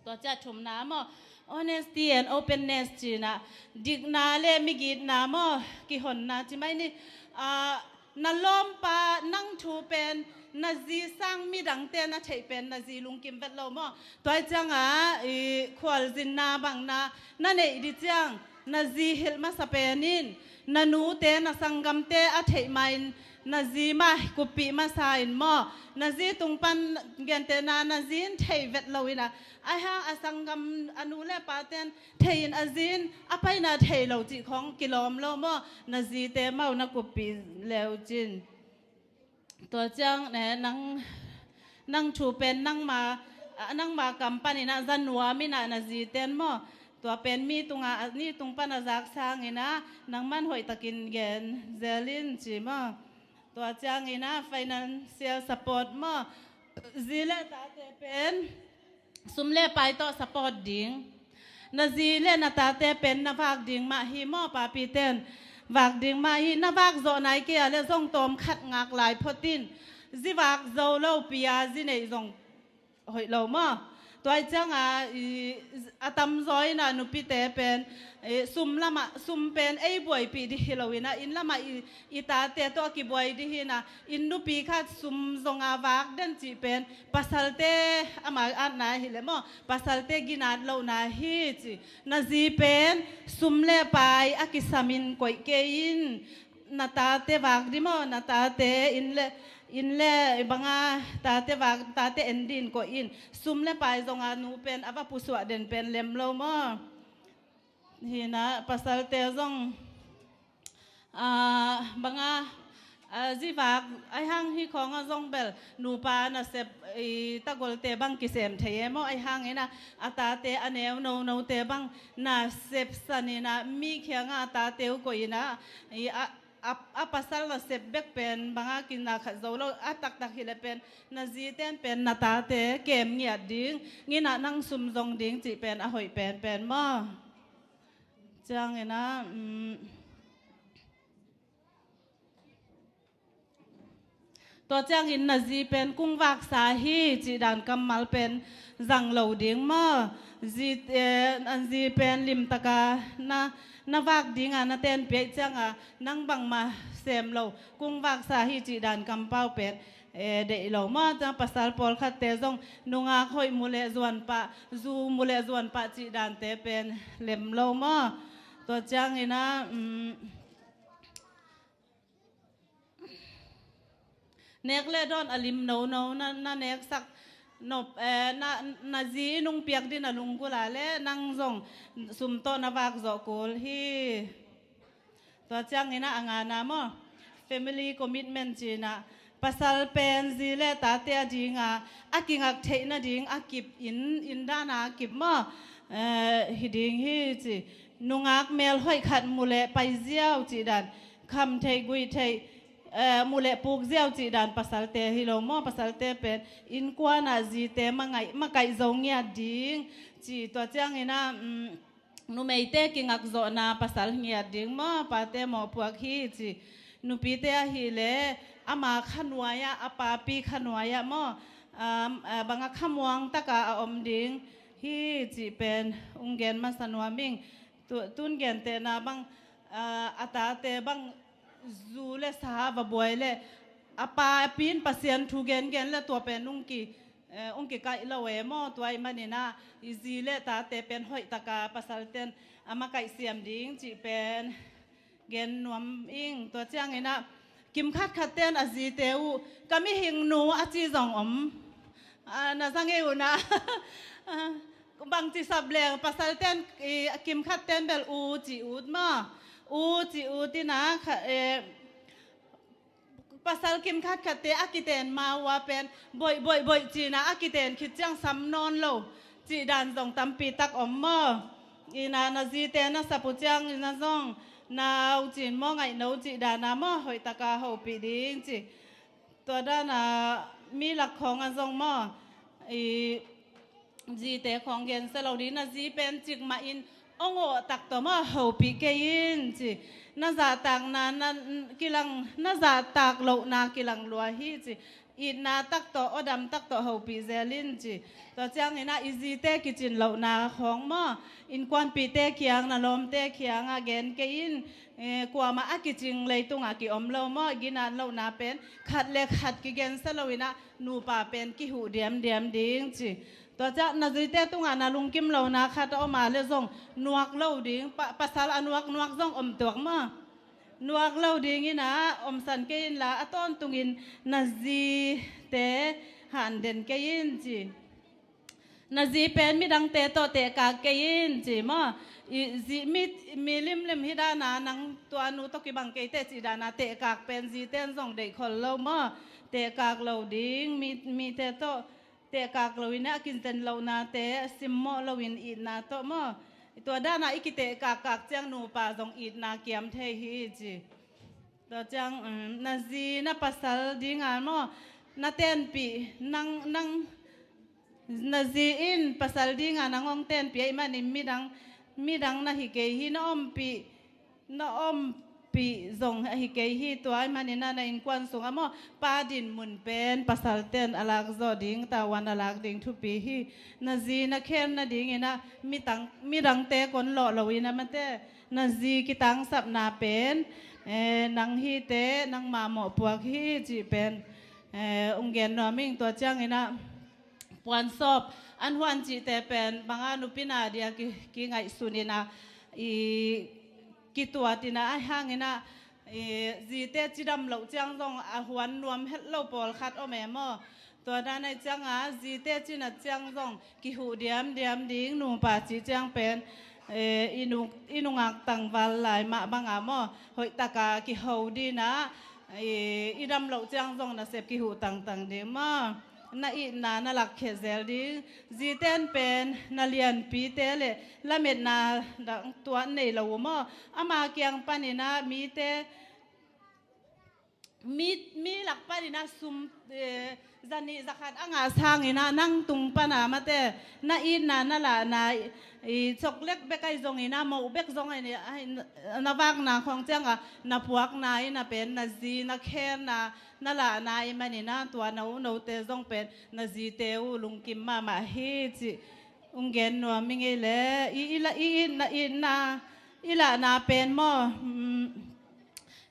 Tua ciah thumna maw, honesty and openness ci inah dikna le migitna maw, kihonna ci mai ni. Ah, na lawmpa nang thu pen na zi sang midangte na theih pen na zi lungkim vet lo maw? Tua ahih ciangah i khualzinna bangna na neih dih ciang na zi hilh masa pen in, na nute na sanggamte a theih ma in na zi mah kuppih masa in maw? Na zi tung pan gentehna na zi in thei vet lo inah, ahih hang a sanggam a nu le paten thei in a zi in a paina thei lo cih khawng kilawm lo maw? Na zite mau na kuppih leu cin. Tua ciang ne, nang, nang thu pen nangma, ah, nangma kam pan inah za nuam inah na ziten maw? Tua pen mi tungah, ni tung pan a zak sang inah nangman hoihtakin gen zel in ci maw? Tua ciang inah financial support maw? Zi le tate pen sum le pai tawh support ding. Na zi le na tate pen na vak ding mah hi maw, papiten? Vak ding mah hi, na vak zawh nai kei a le zong tawm khat ngak lai phot in. Zi vak zo lo pi a zi neih zong hoih lo maw? Tua ahih ciangah i, a tamzaw inah nupite pen i, sum lamah, sum pen ei buaipih dih hi lo inah, inn lamah i, i tate tawh a kibuai dih hi inah, inn nupi khat sum zonga vak den cih pen pasalte ama atna hi le maw? Pasalte ginat lohna hi ci. Na zi pen sum le pai a kisamin koih kei in. Na tate vak dih maw? Na tate inn le, inn le banga tate vak, tate en din koih in. Sum le pai zonga nu pen a va pusuah den pen lem lo maw? Hi inah pasalte zong ah, banga, ah, zi vak, ahih hang hi khawngah zong bel nupa nasep i tagolte bang kisem thei e maw? Ahih hang inah a tate a neu nonote bang nasep san inah mi khiangah a tate uh koih inah i a, a, a pasal nasep bek pen banga kina khat zo lo, a taktak hi le pen na ziten pen na tate kem ngiat ding, nginah nang sum zong ding cih pen a hoih penpen maw? Ciang inah, um, tua ciangin na zi pen kung vaksa hi cih dan kammal pen zang lo ding maw? Zi, eh, an zi pen limtaka na, na vak dinga na tenpih cianga nang bangmah sem lo kung vaksa hi cih dan kampau pen eh, deih lo maw? Ciang pasal pawlkhatte zong nungak hoih mu leh zuan pah, zu mu leh zuan pah cih dante pen lem lo maw? Tua ciang inah, um, nek le dawn a lim nono na, na neksak nop, eh, na, na zi i nung piak dih na lunggulh a le nang zong sum tawh na vak zawh kul hi. Tua ciang inah a ngana maw? Family commitment ci inah pasal pen zi le tate a dinga a kingak theih nading a kip in, inn dana a kip maw? Eh, hi ding hi ci. Nungak melhoih khat mu leh pai ziau cih dan, kham theih guih theih, eh, mu leh puk ziau cih dan pasalte hi lo maw? Pasalte pen innkuanah zite mangaih, makaih zo ngiat ding ci. Tua ciang inah, um, numeite kingakzawhna pasal ngiat ding maw, pate mawhpuak hi ci. Nupite ahih leh ama khanuai-ah, a papi khanuai-ah maw, um, uh, banga khamuang taka a om ding hi cih pen ung gen masa nuam ing. Tu, tun gentehna bang, uh, a tate bang zu le sa va buai le a pa a pi in Pasian thu gengen le tua pen ung ki, eh, ung kikaih lo e maw. Tua ahih manin ah i zi le tate pen hoih taka pasalten a makaih siam ding cih pen gen nuam ing. Tua ciangin ah kim khat khat ten a zite uh ka mihing nu a ci zong om. Ah, na za ngei uh na. Ah, bangci sap leng pasalten i kim khat ten bel u ci ut maw. U ci ut in ah kha-, eh, pasal kim khat khatte a kiten ma uh a pen boih boih boih cina a kiten khit ciang sam nawn lo cih dan zong tampi tak om maw. Ina na zite na sap uh ciangin ah zong nau cin maw ngaih no cih dana maw hoih taka hopih ding ci. Tua dana mi lak khawng ah zong maw i zite khawng gensia lo ding, na zi pen cikmah in ong awh tak tawh maw hopih kei in ci. Na zahtakna na kilang, na zahtak lohna kilang lua hi ci. Itna tak tawh, awdam tak tawh hopih zel in ci. Tua ciangin ah i zite kicin lohna khawng maw innkuanpihte kiang, na lawmte kiang ah gen kei in. Eh, kuamah a kicing leitungah kiom lo maw. Ginat lohna pen khat le khat kigensia lo in ah nupa pen kihuh diamdiam ding ci. Tua ciah na zite tungah na lungkim lohna khat a om a le zong nuak lo ding, pa-, pasal a nuak nuak zong om tuak maw. Nuak lo ding in ah omsan kei inla a tawntungin na zite handen kei in ci. Na zi pen midangte tawh tehkak kei in ci maw. I zi mi, mi limlim hi dana nang tua nu tawh kibang kei teh cih dana tehkak pen ziten zong deih khol lo maw. Tehkak lo ding, mi, mite tawh tehkak lo in a kinten lohnate simmawh loin itna tawh maw. Tua dana i kitehkakkak ciang nupa zong itna kiam thei hi ci. Tua ciang, um, na zi na pasal dinga maw na tenpih, nang, nang na zi in pasal dinga nang hong tenpih ahih manin midang, midang na hi kei hi, na ompih, na ompih zong ahi kei hi. Tua ahih manin ah na innkuan sungah maw pa dinmun pen pasalten a lak zawh ding, tavuan a lak ding thupi hi. Na zi na khen nadingin ah midang, midangte kon lawh loin ah mate na zi kitangsapna pen, eh, nang hi teh nangma mawhpuak hi cih pen, eh, ung gen nuam ing. Tua ciangin ah puansawp an huan cihte pen banga nupina dia ki, kingaihsun in ah i kituat in ah, ahi hangin ah i zite cidam loh ciang zong a huan nuam het lo pawlkhat om e maw. Tua dan ahih cianga zite cinat ciang zong kihuh diamdiam ding, nupa cih ciang pen, eh, i nu, i nungak tangval lai mah banga maw hoihtaka kiho dina, eh, i dam loh ciang zong nasep kihuh tangtang ding maw. Na itna na lakkhia zel ding. Ziten pen na lianpite le lametna dang tuat nei lo uh maw. Ama kiang panin ah mite mi, mi lak panin ah sum, eh, zanih zakhat a ngah sangin ah nang tung pana mate na itna na lahna i, i chocolate bek ahi zongin ah, moh bek zong ahi, ahi, na vakna khawng cianga na puakna in ah pen na zi na khenna na lahna ahih manin ah tua na u note zong pen na zite uh lungkim mahmah hi cih ung gen nuam ing ei le. I, i la, i itna, itna, i lahna pen maw, mm,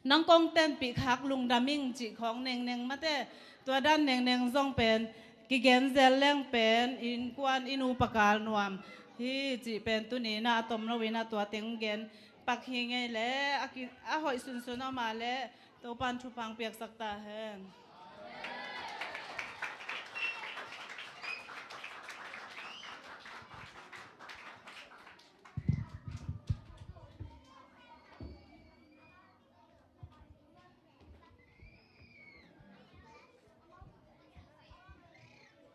nang kong tenpih khak lungdam ing cih khawng nengneng mate. Tua dan nengneng zong pen kigen zel leng pen innkuan i nupa kal nuam hi cih pen tuni in ah a tom loin ah tua teng gen pak hi ing ei le. A ki, a hoih sunsun om a le Topan thupha piaksak ta hen.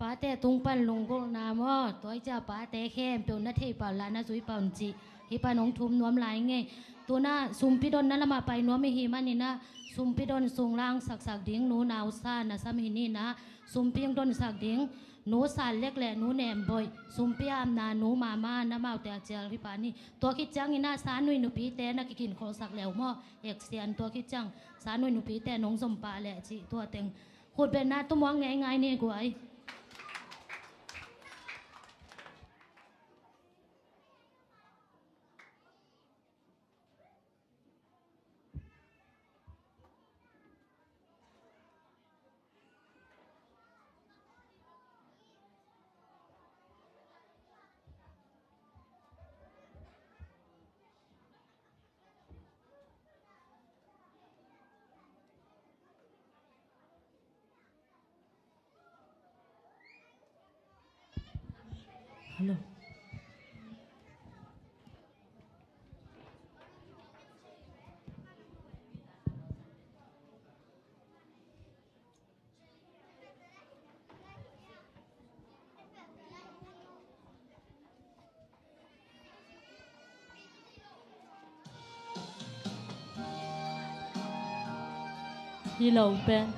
Pate tung pan lunggulhna maw, tua hi ciah pate khempeuh na theih pah la na zui pah un cih hih pan hong thum nuam lai ing ei. Tuna sumpi don na lamah pai nuam i hih manin ah sumpi don sung lang saksak ding nu nausa na sam hi ni in ah, sumpi hong donsak ding nu Sat Lek le nu Nem Boih, sumpi apna nu Mama, na amaute a cial hi pah ni. Tua khit ciangin ah Sanui nupite na kikinkholhsak le uh maw, Eksian, tua khit ciang Sanui nupite nong zom pah leh cih tua teng. Khutbetna tumuak ngeingai ni guai. No. Hi lo pen.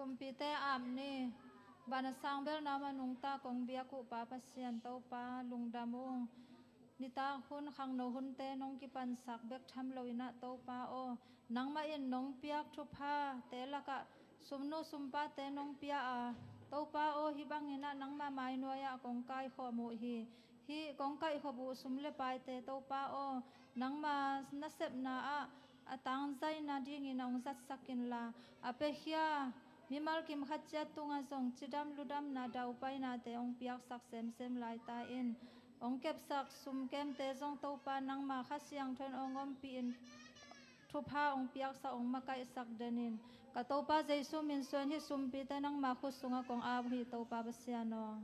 Sumpite ap ni. Van a sang belna om a nungta kong biak uh Pa Pasian Topa, lungdam ung. Nitak hun khangno hunte nong kipansak bek tham lo in ah Topa aw, nangmah in nong piak thuphate lakah sumnu sumpate nong pia a, Topa aw, hih bangin ah nangmah mainuai ah kong kaikhawm uh hi. Hih kong kaihkhop uh sum le paite Topa aw, nangma nasepna ah a tangzaina dingin hong zatsak inla, a piakhia mimal kim khat ciat tungah zong cidam ludamna daupainate hong piaksak semsem lai ta in. Hong kepsak sumkemte zong Topa nangma Kha Siangtho in hong ompih in, thupha hong piaksak, hong makaihsak den in. Ka Topa Jesu min suang hih sumpite nangma khut sungah kong ap uh hi Topa Pasian aw.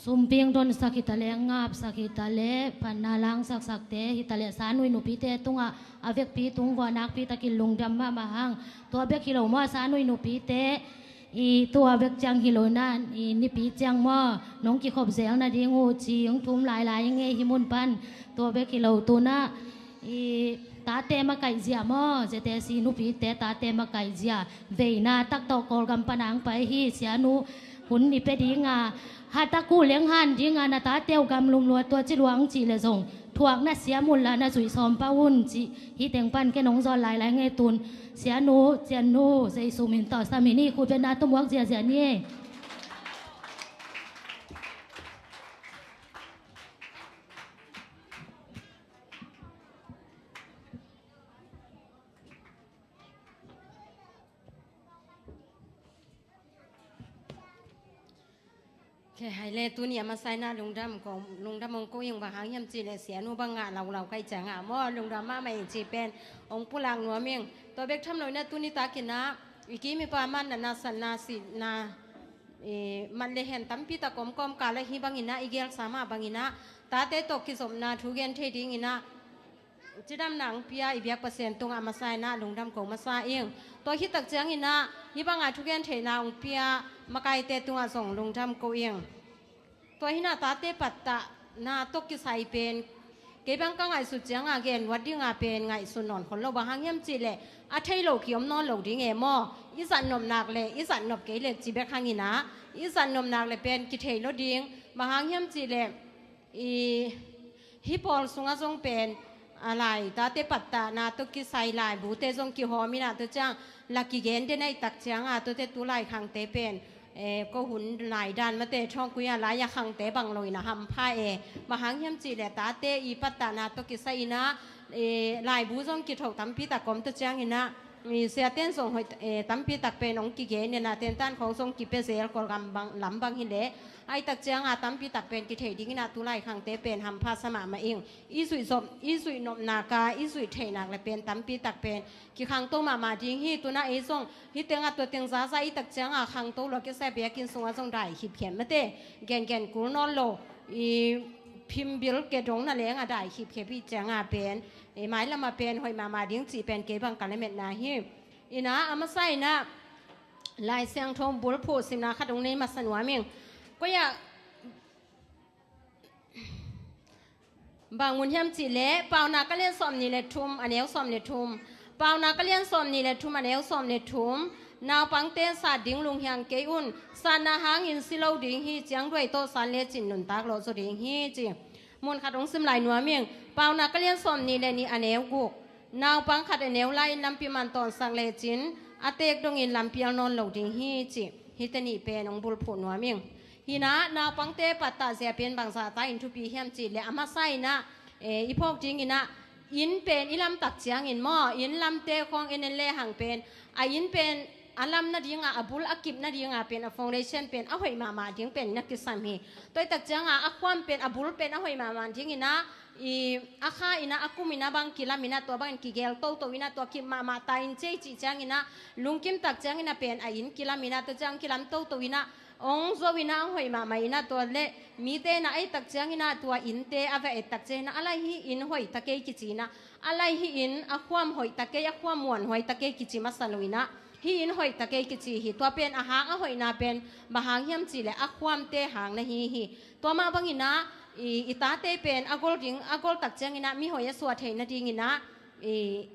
Sumping donsak hitaleh, ngapsak hitaleh, phatna langsaksakte hitaleh, Sanui nupite tungah a vekpi tung vua nakpi takin lungdam mahmah hang. Tua bek hi lo maw, Sanui nupite i tua bek ciang hi lo na, i nipi ciang maw, nong kikhop zel nading uh ci hong thum lailai ing ei hih mun pan. Tua bek hi lo tu na, i tate makaih zia maw, Z S C nupite tate makaih zia veina tak tawh Kawlgam pan a hong pai hi. Sianu hun i pia ding a, hatak uh leng han ding a, na tate uh gamlum lua tua ci lua hong cih leh zong thuak na siam un la, na zuih sawm pah un cih. Hih teng pan ken hong zawn lailai ing ei tun. Sianu, Ciannu, Zeisu min tawh sam hi ni, khut beng na tawh muak ziazia ni ei. Khe hai le, tuni a masa in ah lungdam ko, lungdam hong ko ing. Bang hang hiam cih leh Sianu bang ngah laulau ka hih ciang ah maw, lungdam mahmah ing cih pen hong pulak nuam ing. Tua bek tham lo in ah tuni tak in ah i kim i pa man na, na san na si na, i mat le hen tampi tak om kawmkal ah, hih bang in ah i gelsa mah bang in ah tate tawh kizopna thu gen thei ding in ah cidamna hong pia i biak Pasian tungah a masa in ah lungdam ko masa ing. Tua hih tak ciang in ah hih bang a thugen theihna hong pia makaite tungah zong lungdam ko ing. Tua hi in ah tate pattahna tawh kisai pen kei bang ka ngaihsut ciang a gen luat ding a pen ngaihsun nawn khol lo. Bang hang hiam cih leh a thei lo ki om nawn lo ding e maw. I zat nop nak leh i zat nop kei leh ci bek hang in ah, i zat nop nak leh pen kithei lo ding. Bang hang hiam cih leh i hih pawl sungah zong pen a lai tate pattahna tawh kisai laibute zong kihawm in ah, tua ciang la kigen den ahih tak ciang a, tuate tu lai khangte pen, eh, ko hun lai dan mate thawngkui a lai a khangte bang lo in ah hampha e. Bang hang hiam cih leh tate i pattahna tawh kisai in ah, eh, laibu zong kitho tampi tak om, tua ciang in ah i siaten zong hoih, eh, tampi tak pen hong kigen in ah, tentan khawng zong kipia zel Kawlgam bang, lam bang hi leh. Ahih tak ciang a tampi tak pen kithei ding in ah tu lai khangte pen hampha sa mahmah ing. I zuih zop, i zuih nop nak a, i zuih theih nak leh pen tampi tak pen kikhangto mahmah ding hi. Tu in ah ei zong hih teng ah tua teng zaza i tak ciang a khangto lua kisa, biakinn sungah zong dai khipkhia mate, gengen kul nawn lo, i phim bil ke dong na leng a dai khipkhia i hih ciang a pen, eh, mailam ah pen hoih mahmah ding cih pen kei bang ka lametna hi. In ah a masa in ah Lai Siangtho bulphuh simna khat hong nei masa nuam ing. Koi ah bang mun hiam cih leh Paunak a lian sawmnih le thum, a neu sawm le thum. Paunak a lian sawmnih le thum, a neu sawm le thum. Naupangte sat ding lunghiang kei un. Satna hangin si lo ding hi, ciangduai tawh sat lecin nuntak lawh zaw ding hi, ci. Mun khat hong sim lai nuam ing. Paunak a lian sawmnih le nih, a neu guk. Naupang khat a neu lai-in lampi man tawnsak lecin a teek dongin lampial nawn lo ding hi, ci. Hihte nih pen hong bulphuh nuam ing. Hi in ah naupangte pattah zia pen bangzah ta in thupi hiam cih leh, a masa in ah, eh, i phawk ding in ah inn pen i lam tak ciangin maw, inn lamte khawng en en lehang pen a inn pen a lam nading a, a bul a kip nading a pen a foundation pen a hoih mahmah ding pen na kisam hi. Tua ahih tak ciang a a khuam pen, a bul pen a hoih mahmah ding in ah, i a kha in ah, a kum in ah bang kilam in ah, tua bangin kigel toto in ah, tua kip mahmah ta in ci ei cih ciang in ah, lungkim tak ciang in ah pen a inn kilam in ah, tua ciang kilam toto in ah hong zo in ah, hong hoih mahmah in ah, tua leh mite in ah ahih tak ciang in ah tua innte a va et tak ciang in ah, a lai hih inn hoih ta kei kici in ah, a lai hih inn a khuam hoih ta kei, a khuam muanhuai ta kei kici masa lo in ah, hih inn hoih ta kei kici hi. Tua pen a hang a hoihna pen bang hang hiam cih leh a khuamte hang na hi hi. Tua mah bang in ah i, i tate pen a gol ding, a gol tak ciang in ah mi hoih a suah theih nading in ah, i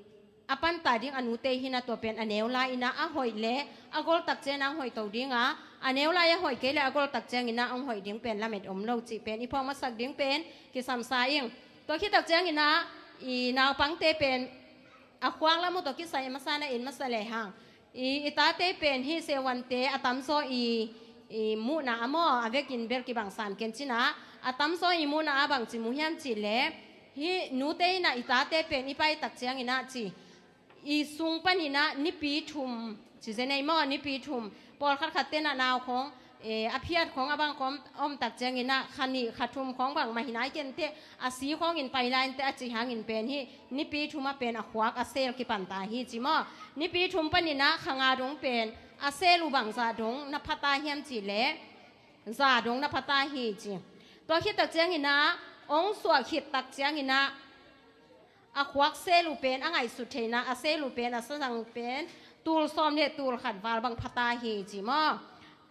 a pantah ding a nute hi in ah, tua pen a neu lai in ah a hoih leh a gol tak ciang in ah hong hoih to ding a, a neu lai a hoih kei leh a gol tak ciang in ah hong hoih ding pen lamet om lo cih pen i phawk masak ding pen kisam sa ing. Tua khit tak ciang in ah i naupangte pen a khuak lam uh tawh kisai a masa in ah en masa lehang, i, i tate pen hih seuante a tamzaw i, i muhna ah maw, a vekin bel kibang sam ken ci in ah, a tamzaw i muhna ah bangci mu hiam cih leh, hih nute in ah i tate pen i pai tak ciang in ah ci, i sung pan in ah nipi thum ci zen ei maw, nipi thum. Pawlkhat khatte in ah nau khawng, eh, a phiat khawng a bang khawng om tak ciang in ah kha nih kha thum khawng bang mah hi nai kei inteh, a si khawngin pai lai inteh, a cih hangin pen hih nipi thum ah pen a khuak a sel kipan ta hi ci maw. Nipi thum pan in ah kha nga dong pen a sel uh bangzah dong na pha ta hiam cih leh, za dong na pha ta hi ci. Tua khit tak ciangin ah, hong suah khit tak ciangin ah, a khuak sel uh pen a ngaihsut theihna, a sel uh pen, a sazang pen tul sawm le tul khat val bang pha ta hi ci maw.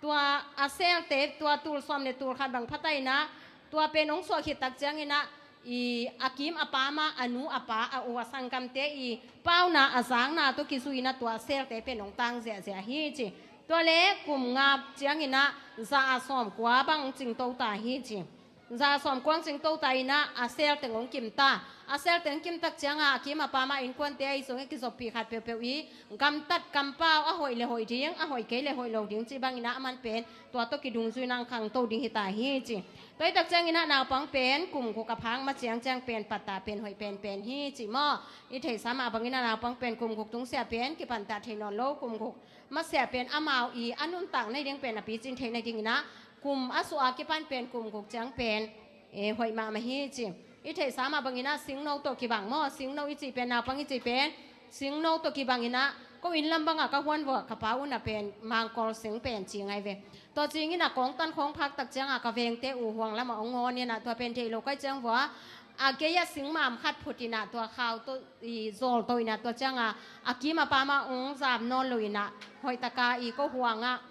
Tua a selte, tua tul sawm le tul khat bang pha ta in ah, tua pen hong suah khit tak ciangin ah, i a kim a pam ah, a nu a pa, a u a sanggamte i pauna a zakna tawh kizui in ah, tua selte pen hong tang ziahziah hi ci. Tua le kum nga ciangin ah, za a sawm kua bang cingto ta hi ci. Za sawm kua cingto ta in ah, a sel teng hong kim ta. A sel teng kim tak ciang a, a kim a pam a innkuante ahi zong e, kizoppih khat peuhpeuh i gamtat kampau, a hoih le hoih ding, a hoih kei le hoih lo ding cih bangin ah, a man pen tua tawh kidungzui in ah khangto ding hi ta hi ci. Tua hi tak ciangin ah, naupang pen kum guk a phak ma ciangciang pen pattah pen hoih penpen hi ci maw. I theihsa mah bangin ah, naupang pen kum guk tungsiah pen kipantah thei nawn lo, kum guk masiah pen amau i a nuntak nading pen a picin theih nadingin ah, kum a suah a kipan pen kum guk ciang pen, e, hoih mahmah hi ci. I theihsa mah bangin ah, singno tawh kibang maw, singno i cih pen, naupang i cih pen singno tawh kibangin ah, ko inn lam bangah ka huan vua, ka pa un ah pen mangkol sing pen ci ngai ve. Tua cingin ah, kawngtan khawng phak tak ciang a, ka vengte uh huang lamah hong ngawn in ah, tua pen theih lo kai ciang vua, a gei ah singmam khat phut in ah, tua khau tawh i zawl to in ah, tua ciang a, a kim a pam ah hong zam nawn lo in ah, hoih taka i ko huang ah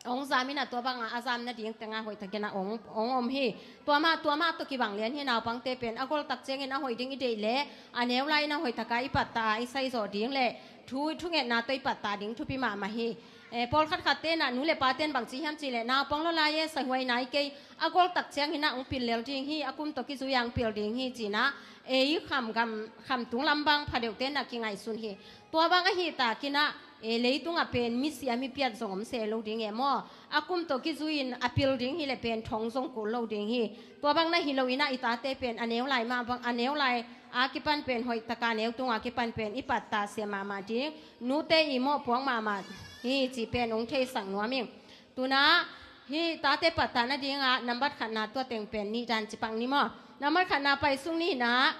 hong zam in ah, tua bangah a zam nading tengah hoih takin ah hong, hong om hi. Tua mah, tua mah tawh kibang lian hi, naupangte pen a gol tak ciangin a hoih ding i deih leh, a neu lai in ah hoih taka i pattah a, i saizawh ding leh thu, thungetna tawh i pattah ding thupi mahmah hi. E, pawlkhat khatte in ah, nu le pate in bang ci hiam cih leh, naupang lua lai e, sahuai nai kei, a gol tak ciangin ah hong pil lel ding hi, a kum tawh kizui a hong pil ding hi ci in ah, ei kham gam, khamtung lam bang pha deuhte in ah kingaihsun hi. Tua bang ahi takin ah, e, leitungah pen misia mipiat zong om se lo ding e maw. A kum tawh kizui in a pil ding hi leh pen thong zong kul lo ding hi. Tua bang na hi lo in ah, i tate pen a neu lai mah bang, a neu lai a kipan pen hoih taka, neu tunga kipan pen i pattah siam mahmah ding, nute i mawhpuak mahmah hi cih pen hong theisak nuam ing. Tu in ah, hih tate pattah nading ah, nambat khatna tua teng pen nih dan ci pak ni maw. Nambat khatna pai sung ni in ah,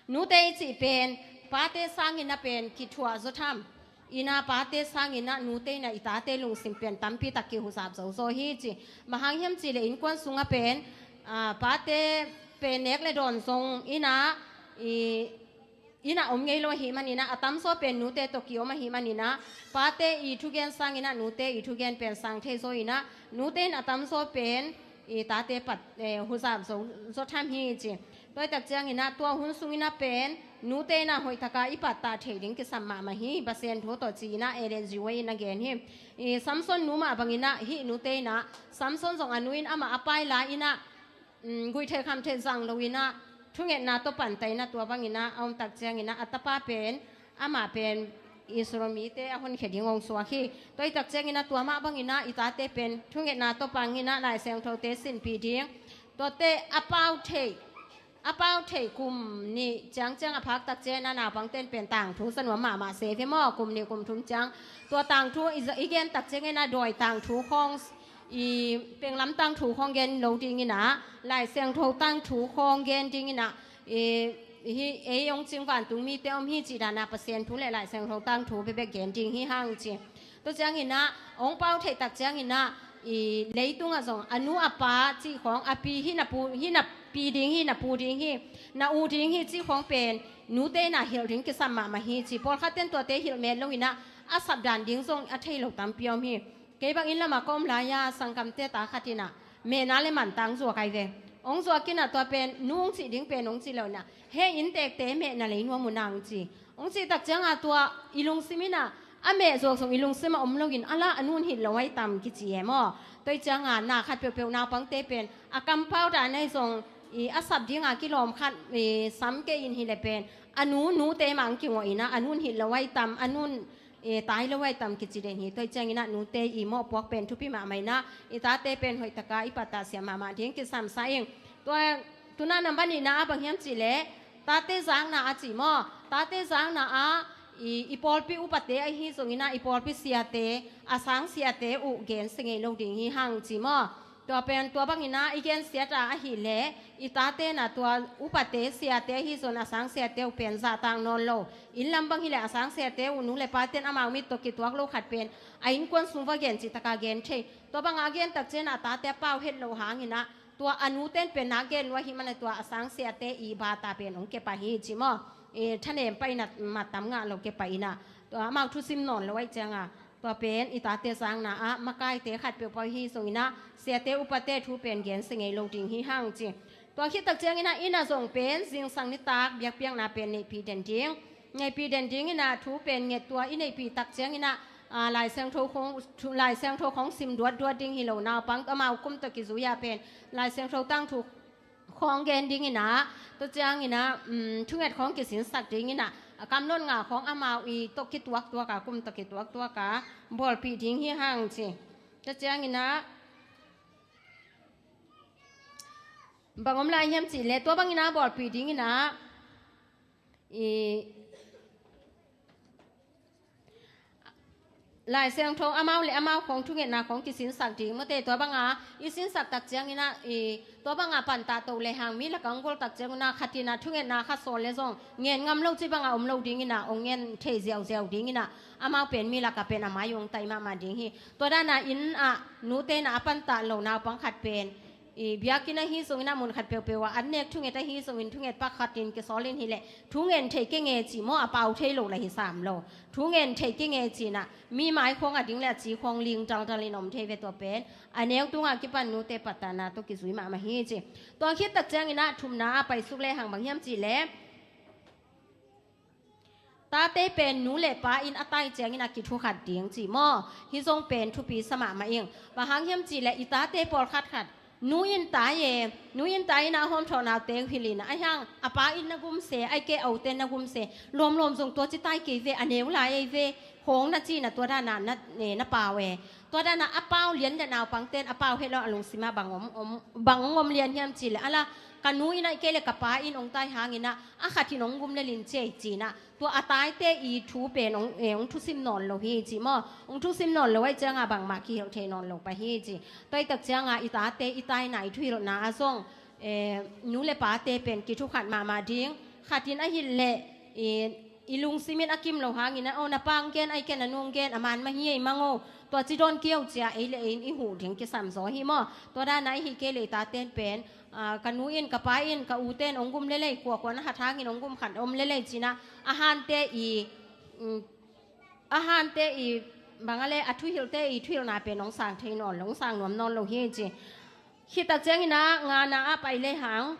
nute i cih pen pate sangin ah pen kithuah zaw tham. In ah, pate sangin ah nute in ah i tate lungsim pen tampi tak kihuzap zo zaw hi ci. Bang hang hiam cih leh, innkuan sungah pen, a, pate pen nek le dawn zong in ah, i, in ah om ngei lo ahih manin ah, a tamzaw pen nute tawh kiom ahih manin ah, pate i thugen sangin ah nute i thugen pen sang thei zaw in ah, nute in a tamzaw pen i tate pat, e, huzap zo, zaw tham hi ci. Tua hi tak ciangin ah, tua hun sungin ah pen nute in ah hoih taka i pattah theih ding kisam mahmah hi, Pasian thu tawh ci in ah Ellen G. White in a gen hi. I Samson nu mah bangin ah, hih nute in ah Samson zong a nu in amah a pai lai in ah, mm, guih theih kham theih zang lo in ah, thungetna tawh pantah in ah, tua bangin ah a om tak ciangin ah, a tapa pen, amah pen Israel mite a honkhia ding hong suak hi. Tua hi tak ciangin ah, tua mah bangin ah i tate pen thungetna tawh pang in ah, Lai Siangthote sinpih ding, tuate a pau theih, a pau theih kum nih ciangciang a phak tak ciangin ah, naupangte in pen tangthu sa nuam mahmah se ve maw, kum nih kum thum ciang. Tua tangthu i za-, i gen tak ciangin ah, dawi tangthu khawng, i penglam tangthu khawng gen lo dingin ah, Lai Siangtho tangthu khawng gen dingin ah, i, hi, ei hong cing vantung mite om hi cih dan ah, Pasian thu le Lai Siangtho tangthu bekbek gen ding hi hang ci. Tua ciangin ah, hong pau theih tak ciangin ah, i leitungah zong a nu a pa cih khawng, a pi, hih na pu, hih na pi ding hi, na pu ding hi, na u ding hi cih khawng pen nute in ah hilh ding kisam mahmah hi ci. Pawlkhatte in tuate hilh met lo in ah, a sap dan ding zong a thei lo tampi om hi. Kei bang inn lamah ka om lai-a, sanggamte ta khat in ah mehna le mantang zuak ai ve. Hong zuak in ah, tua pen nu hong cih ding pen hong cih lo in ah, he inntekte mehna lei nuam un ah hong ci. Hong cih tak ciang a, tua i lungsim in ah, a meh zuak zong i lungsim ah om lo in, a la a nu in hilh lo ai tam kici e maw. Tua hi ciang a, na khat peuhpeuh naupangte pen a kampau dan ahi zong, i a sap ding a kilawm khat, i sam kei in hi leh pen, a nu, nute mah hong kingawh in ah, a nu in hilh lo ai tam, a nu in, e, tai lo ai tam kici den hi. Tua hi ciangin ah nute i mawhpuak pen thupi mahmah in ah, i tate pen hoih taka i pattah siam mahmah ding kisam sa ing. Tua, tu in ah nambat nihna ah bang hiam cih leh, tate zakna a ci maw. Tate zakna ah, i, i pawlpi upate ahi zongin ah, i pawlpi siate, a sang siate uh gensia ngei lo ding hi hang ci maw. Tua pen tua bangin ah i gensiat a ahih leh i tate in ah tua upate siate hi zong a sang siate uh pen zahtak nawn lo. Inn lam bang hi leh a sang siate uh nu le pate'n amau mit tawh kituak lo khat pen a innkuan sung va gen cih tak a gen thei. Tua bang a gen tak ciangin ah a tate a pau het loh hangin ah tua a nute in pen na gen lua ahih manin tua a sang siate i bata pen hong kepah hi ci maw. I thanem pah in ah mat tam ngah lo kepah in ah tua amau thusim nawn lo ahih ciangin ah tua pen i tate zangna ah makaite khat peuhpeuh hi zongin ah siate upate thu pen gensia ngei lo ding hi hang ci. Tua khit tak ciangin ah inn ah zong pen zingsang nitak biakpiakna pen neihpih den ding. Neihpih den dingin ah thu pen nget tua i neihpih tak ciangin ah, ah, Lai Siangtho khong, thu, Lai Siangtho khong sim duatduat ding hi lo, naupang amau kum tawh kizui ah pen Lai Siangtho tangthu khong gen dingin ah, tua ciangin ah, um, thunget khong kisinsak dingin ah, a kam nawn nga khong amau i tawh kituaktuak a, kum tawh kituaktuak a bawlpih ding hi hang ci. Tua ciangin ah bang om lai hiam cih leh tua bangin ah bawlpih dingin ah i Lai Siangtho amau le amau khong thungetna khong kisinsak ding mate. Tua bang a i sinsak tak ciangin ah i tua bang a pantah to le hang mi lak ah hong gol tak ciangin ah khat in ah thungetna khat sawl le zong ngen ngam lo ci bang a om lo dingin ah hong ngen thei ziauziau dingin ah amau pen mi lak ah pen a mai uh hong tai mahmah ding hi. Tua dan a inn ah nute in ah a pantah lo naupang khat pen i biakinn ahi zongin ah mun khat peuhpeuh ah an nek thunget ahi zongin thunget pakhat in kisawl in hi leh thu ngen thei kei nge ci maw, a pau thei lo lah hi sam lo. Thu ngen thei kei nge ci-in ah mi mai khong a ding le a ci khong ling daldal in om thei ve. Tua pen a neu tung a kipan nute pattahna tawh kizui mahmah hi ci. Tua khit tak ciangin ah thumna a paisuk le hang bang hiam cih leh tate pen nu le pa in a tai ciangin a kithukhat ding ci maw. Hih zong pen thupi sa mahmah ing. Bang hang hiam cih leh i tate pawlkhat khat nu in tai e, nu in tai in a hawmthawhnaute uh hilh in ah, ahi hang a pa in na gum se, ahih kei a ute na gum se, lawmlawm zong tua ci tai kei ve, a neu lai ahi ve, hong na ci-in ah tua dan a na, eh, na pau e. Tua dan a a pau lian le naupangte'n a pau het lo a lungsim ah bang om, om, bang om lian hiam cih leh a la ka nu in ahih kei leh ka pa in hong tai hangin ah a khat in hong gum lel in ci ei ci-in ah tua a taite i thu pen hong, eh, hong thusim nawn lo hi ci maw. Hong thusim nawn lo ahih ciangin bangmah kihilh thei nawn lo pah hi ci. Tua ahih tak ciangin i tate i taina i thuhilhna ah zong, eh, nu le pate pen kithukhat mahmah ding. Khat in ahih leh i, i lungsim in a kim lo hangin ah, aw, na pa hong gen ahih kei leh na nu hong gen a man mah hi ei mang aw, tua ci dawn kei aw ci-a ei le ei in i huh ding kisam zaw hi maw. Tua dan a ahih kei leh i tate'n pen, ah, ka nu in, ka pa in, ka ute'n hong gum lel ei, kuakua na hat hangin hong gum khat om lel ei ci-in ah a hante i, mm, a hante i bang a le a thuhilhte i thuhilhna pen hong sang thei nawn lo, hong sang nuam nawn lo hi ci. Khit tak ciangin ah ngana ah pai le hang.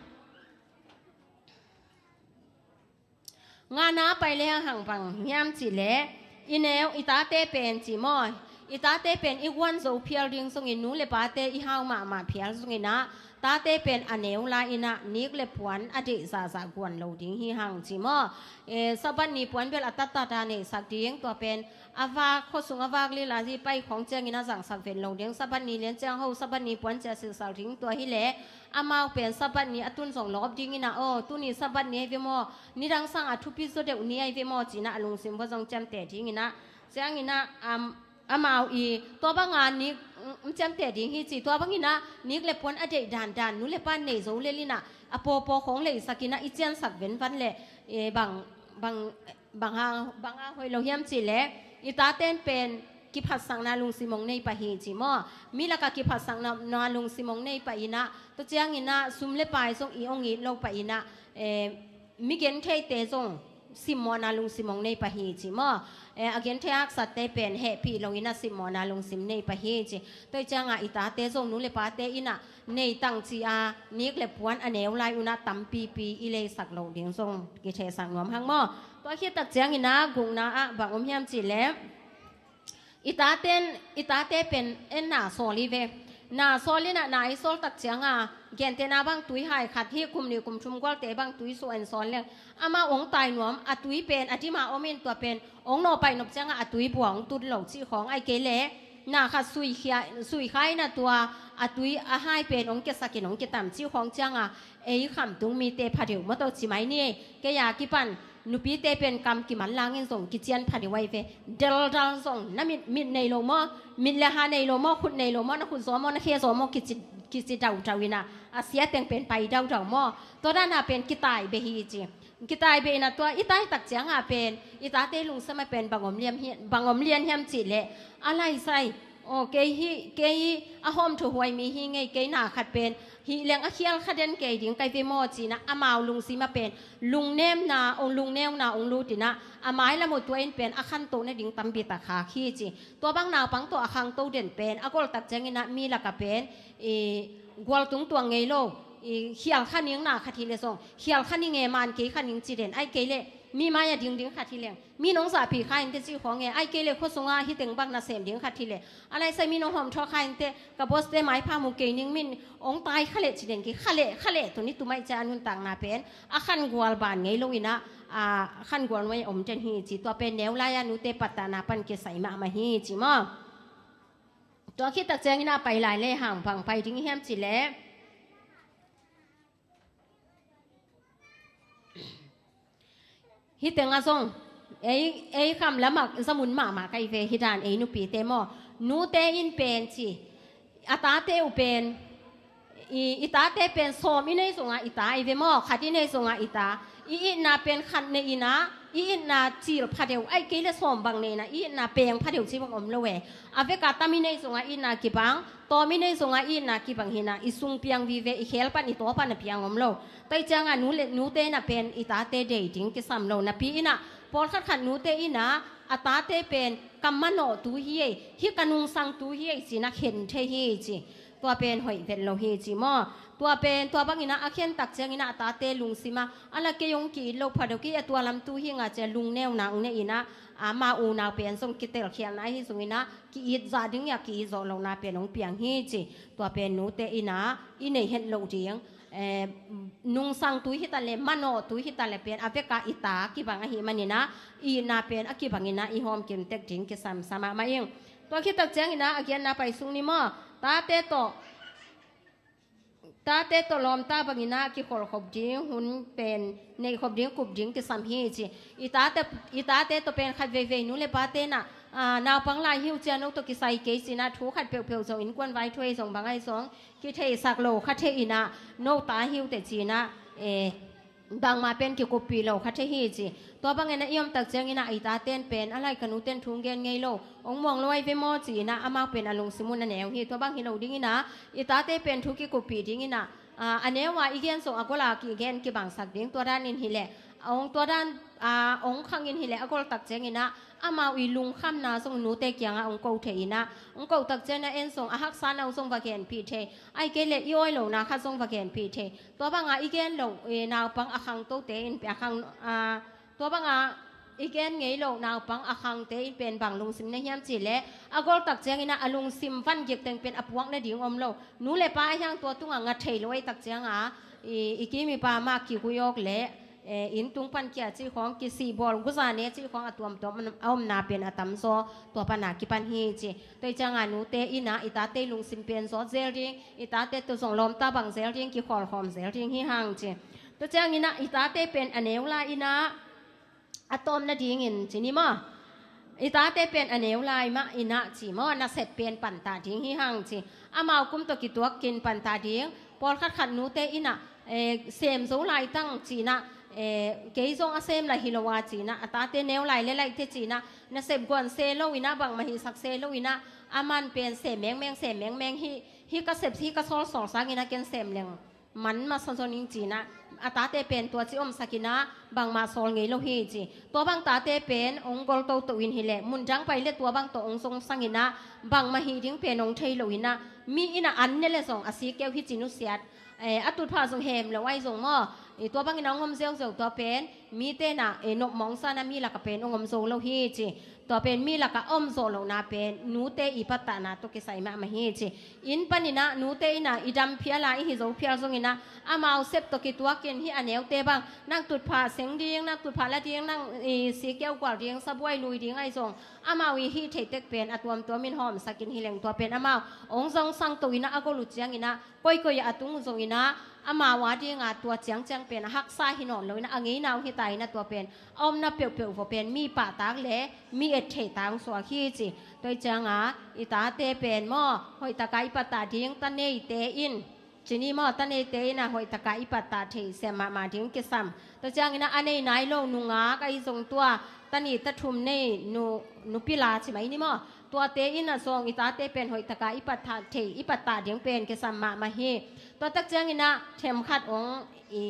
Ngana pai le hang bang hiam cih leh i neu, i tate pen ci maw, i tate pen i guan zo phial ding zongin, nu le pate i hau mahmah phial zongin ah tate pen a neu lai-in ah nik le puan a deih zahzah guan lo ding hi hang ci maw. Eh, Sabbath ni puan bel a tattat a neihsak ding, tua pen a vak, khuasung a vak lila hi pai khawng ciangin a zangsak ven lo ding. Sabbath ni lian ciang ho, Sabbath ni puan ci-a silhsak ding. Tua hi leh amau pen Sabbath ni a tun zong lawp dingin ah, aw, tuni Sabbath ni ahi ve maw, nidang sang a thupi zaw deuh ni ahi ve maw ci-in ah a lungsim uah zong ciamteh dingin ah, ciangin ah, am, amau i tua bang a nik, mm, ciamteh ding hi ci. Tua bangin ah nik le puan a deih dandan nu le pa'n nei zo lel in ah a pawpaw khawng leisak in ah i ciansak venvan leh, eh, bang, bang, bang hang, bang a hoih lo hiam cih leh i tate'n pen kiphatsakna lungsim hong nei pah hi ci maw. Mi lak ah kiphatsakna, na lungsim hong nei pah in ah, tua ciangin ah sum le pai zong i hong it lo pah in ah, eh, mi gentheite zong simmawhna lungsim hong nei pah hi ci maw. Eh, a genthei haksatte pen hehpih lo in ah simmawhna lungsim nei pah hi ci. Tua ahih ciangin i tate zong nu le pate in ah nei tang ci-a nik le puan a neu lai un ah tampipi i leisak loh ding zong kitheisak nuam hang maw. Tua khit tak ciangin ah gukna ah bang om hiam cih leh i tate'n, i tate pen en na sawl hi ve. Na sawl in ah na i sawl tak ciangin gentehna bang tui hai khat hi, kum nih kum thum gualte bang tui suah in sawl leng amau hong tai nuam, a tui pen a dim a om in tua pen hong nawh pai nop ciangin a tui bua hong tut lo cih khawng, ahih kei leh na khat sui khia, sui kha in ah tua a tui a hai pen hong kiasak in hong kitam cih khawng ciangin ei khamtung mite pha deuh maw, tua ci mai ni. Kei a kipan Nupite pen kam kiman langin zong kician pha deuh ahi ve. Deldal zong na mit, mit nei lo maw, mit le ha nei lo maw, khut nei lo maw, na khut zaw maw, na khe zaw maw, kici, kici daudau ina, a sia teng pen pai daudau maw. Tua dana pen kitai beh hi ci. Kitai beh ina tua i tai tak cianga pen i tate lungsim a pen bang om lian hiam, bang om lian hiam cih leh, a laisai, aw, kei hi, kei hi a hawm thuhuai mi hi ngei, kei na khat pen hi leng a khial kha den kei ding kai ve maw cina, amau lungsim a pen lungnemna ong, lungneuna ong lut ina, a mailam uh tua in pen a khantoh nading tampi tak khak hi ci. Tua bang naupang tawh a khangto den pen a gol tak ciangina mi laka pen i gual tungtuang ngei lo, i khial kha ning na khat hi le zong, khial kha ning e, man kei kha ning ci den, ai kei le mi mai a dingding khat hi leng, mi nong zahpih kha in te ci khawng e, ai kei le khua sunga hi teng bang na sem ding khat hi le, a laisai mi nong hawm thuak kha in te, ka boss te maipha mu kei ning, min ong tai kha le ci den kei, kha le, kha le tuni tumai cia a nuntakna pen a khan gual ban ngei lo ina, a khan gual nuai om den hi ci. Tua pen neu lai a nute pattahna pan kisai mahmah hi ci maw. Tua khit tak ciangina pai lai le hang bang pai ding hiam ci le, hi teng a zong ei, ei kham lamak zamun mahmah kai ve hi dan ei nupite maw. Nute in pen ci, a tate uh pen i, i tate pen sawm i nei zonga i ta i ve maw, khat i nei zonga i ta, i itna pen khat nei ina, i itna cil pha deuh, ai kei le sawm bang nei ina, i itna peng pha deuh ci bang om lo e. A veka tam i nei zonga i itna kibang, tawm i nei zonga i itna kibang hina, i sung piang vive, i khel pan i taw pan a piang om lo. Tua i cianga nu le, nute na pen i tate dei ding kisam lo napi ina, pawlkhat khat nute ina a tate pen ka manawh tu hi ei, hi ka nungsang tu hi ei cina khen thei hi ci. Tua pen hoih vet lo hi ci maw. Tua pen tua bangina a khen tak ciangina a tate lungsima a la kei ong ki-it lo pha deuh, kei a tua lam tu hi nga cia lungneuna ong nei ina, ama unau pen zong kitelkhialna hi zongina ki-it zah ding ia ki-it zawh lohna pen ong piang hi ci. Tua pen nute ina i nei het loh ding, eh, nungsang tu hi ta le, manawh tu hi ta le pen a veka i ta kibang ahi manina, i itna pen a kibangina i hawm kim tek ding kisam sa mahmah ing. Tua khit tak ciangina a giatna pai sung ni maw. Tate tawh, tate tawh lawmta bangina kikholkhop ding hun pen neihkhop ding kup ding kisam hi ci. I tate, i tate tawh pen khat veivei nu le pate na, ah, naupang lai hi uh cia no tawh kisai kei cina thu khat peuhpeuh zong innkuan vai thu ei zong bang ai zong kitheisak lo kha thei ina, no ta hi uh teh cina, eh, bangmah pen kikuppih lo kha thei hi ci. Tua bangin a i om tak ciangina i taten pen a lai ka nuten thu ong gen ngei lo, ong muang lo ai ve maw cina amau pen a lungsim un a neu hi. Tua bang hi lo dingina i tate pen thu kikuppih dingina, ah, a neu a i gen zong a gola kigen kibangsak ding, tua danin hi leh, ong tua dan, ah, ong khangin hi leh a gol tak ciangina amau i lungkhamna zong nute kianga ong ko thei ina, ong ko tak ciangina en zong a haksana uh zong va genpih thei, ai kei le i awi lona khat zong va genpih thei. Tua banga i gen lo, eh, naupang a khangtote in pe a khang, ah, tua banga i gen ngei lo naupang a khangte in pen bang lungsim na hiam ci le, a gol tak ciangina a lungsim van gik teng pen a puak nading om lo. Nu le pa a hiang tua tunga nga thei lo ai tak cianga i, i kim i pa ma kigui awk le, eh, inn tung pan kia cih khawng kisihbawl guza ne cih khawng a tuamtuam a omna pen a tamzaw tua pana kipan hi ci. Tua i cianga nute ina i tate lungsim pen zawt zel ding, i tate tawh zong lawmta bang zel ding, kikhawlkhawm zel ding hi hang ci. Tua ciangina i tate pen a neu lai ina a tawm nadingin ci ni maw. I tate pen a neu lai mah ina ci maw, nasep pen panta ding hi hang ci. Amau kum tawh kituakin panta ding, pawlkhat khat nute ina, eh, sem zo lai tang cina, eh, kei zong a sem lai hi lo a cina, a tate neu lai le laite cina, nasep guan se lo ina, bangmah hihsak se lo ina, aman pen sem mengmeng, sem mengmeng hi, hi ka sep, hi ka sawlsawl sangina ken sem leng man masa zaw ning cina, a tate pen tua ci omsakina bangmah sawl ngei lo hi ci. Tua bang tate pen ong gol toto in hi le, mundang pai le tua bang tawh ong zongsangina bangmah hih ding pen ong thei lo ina, mi ina an ne le zong a sikeu hi ci nusiat, eh, a tutphah zong hem lo ai zong maw. Eh, tua bangina ong om zeuzeu tua pen mite na, eh, nopmawng sana mi laka pen ong om zo lo hi ci. Tua pen mi laka om zawh lohna pen nute i pattahna tawh kisai mahmah hi ci. Inn panina nute ina i dam phiala i hi zo phial zongina amau sep tawh kituakin hi a neute bang nang tutphah seng ding, nang tutphah la ding, nang i sikeu gual ding, sabuai lui ding ai zong amau i hih theitek pen a tuamtuamin hawmsakin hi leng tua pen amau ong zongsang to ina a gol uh ciangina koikoi a tung uh zongina amau a dinga tua ciangciang pen a haksa hi nawn lo ina a ngeina uh hi taina tua pen a omna peuhpeuh vua pen mi pahtak le mi et theihtak hong suak hi ci. Tua hi cianga i tate pen maw hoihtaka i pattah ding, ta neite in, ci ni maw, ta neite in a hoihtaka i pattah thei sem mahmah ding kisam. Tua ciangin a nei nai lo nungak ahi zong tua ta nih ta thum nei nu, nupi la ci mai ni maw, tuate in a zong i tate pen hoihtaka i pattah thei, i pattah ding pen kisam mahmah hi. Tua tak ciangin a themkhat hong i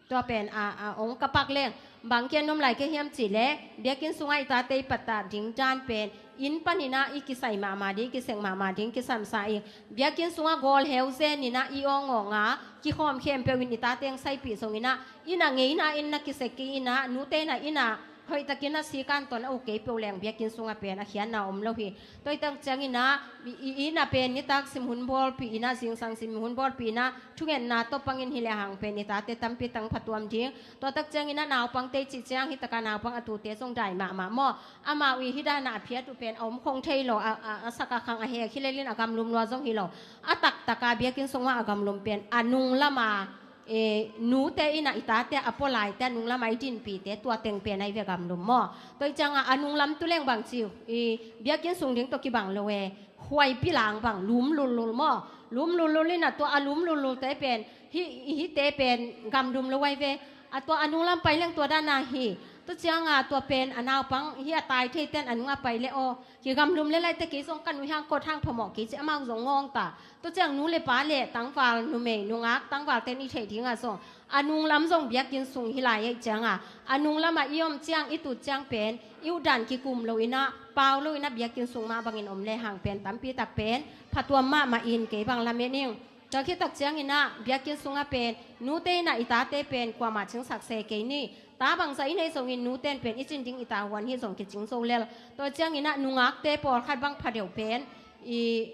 tua pen a, a hong ka pak leng bang kian nuam lai ka hiam cih leh biakinn sungah i tate i pattah ding dan pen inn panin a i kisai mahmah ding, i kiseng mahmah ding kisamsa ing. Biakinn sungah gawl heu zen in a i awngawng a kikhawm khempeuh in i tate hong saipih zongin a, inn a ngeina in na kisek kei in a, nute in a inn a hoihtakin a sikan ton a uk kei peuh leng biakinn sungah pen a khiatna om lo hi. Tua hi tak ciangin a i, i inn a pen nitak sim hun bawlpih in a, zingsang sim hun bawlpih in a, thungetna tawh pangin hi lehang pen i tate tampi tang phatuam ding. Tua tak ciangin a naupangte cih ciang hi taka naupang a tute zong dai mahmah maw. Amau i hi dana a phiat uh pen a om khong thei lo, a, a, a sak a khang a hek hi lelin a gamlum lua zong hi lo. A taktaka biakinn sungah a gamlum pen a nunglam a, e, nute in a i tate a pua laite a nunglam a i dinpihte tua teng pen a i ve gamlum maw. Tua hi cianga a nunglam tu leng bang ci uh, i biakinn sung ding tawh kibang lo e. Huaipi lang bang lum lullul maw. Lum lullul in a tua a lum lullulte pen hi, i hite pen gamdum lo ai ve. A tua a nunglam pai leng tua dana hi. Tua cianga tua pen a naupang hi a tai thei ten a nungah pai le aw kigamdum le laite kei zong ka nui hang kot hang phamawh kei ci amau zong ngawng ta. Tua ciang nu le pa le tangval numei nungak tangval ten i theih dingah zong a nunglam zong biakinn sung hi lai aih cianga a nunglam ah i om ciang i tut ciang pen i utdan kikum lo in a pau lo in a biakinn sung mah bangin om lehang pen tampi tak pen phatuam mahmah in kei bang lamen ing. Tua khit tak ciangin a biakinn sungah pen nute in a i tate pen kuamah cingsak se kei ni. Ta bangzah i nei zongin nuten pen i cin ding i ta huan hi zong kicing zo lel. Tua ciangin a nungakte pawlkhat bang phadeuh pen i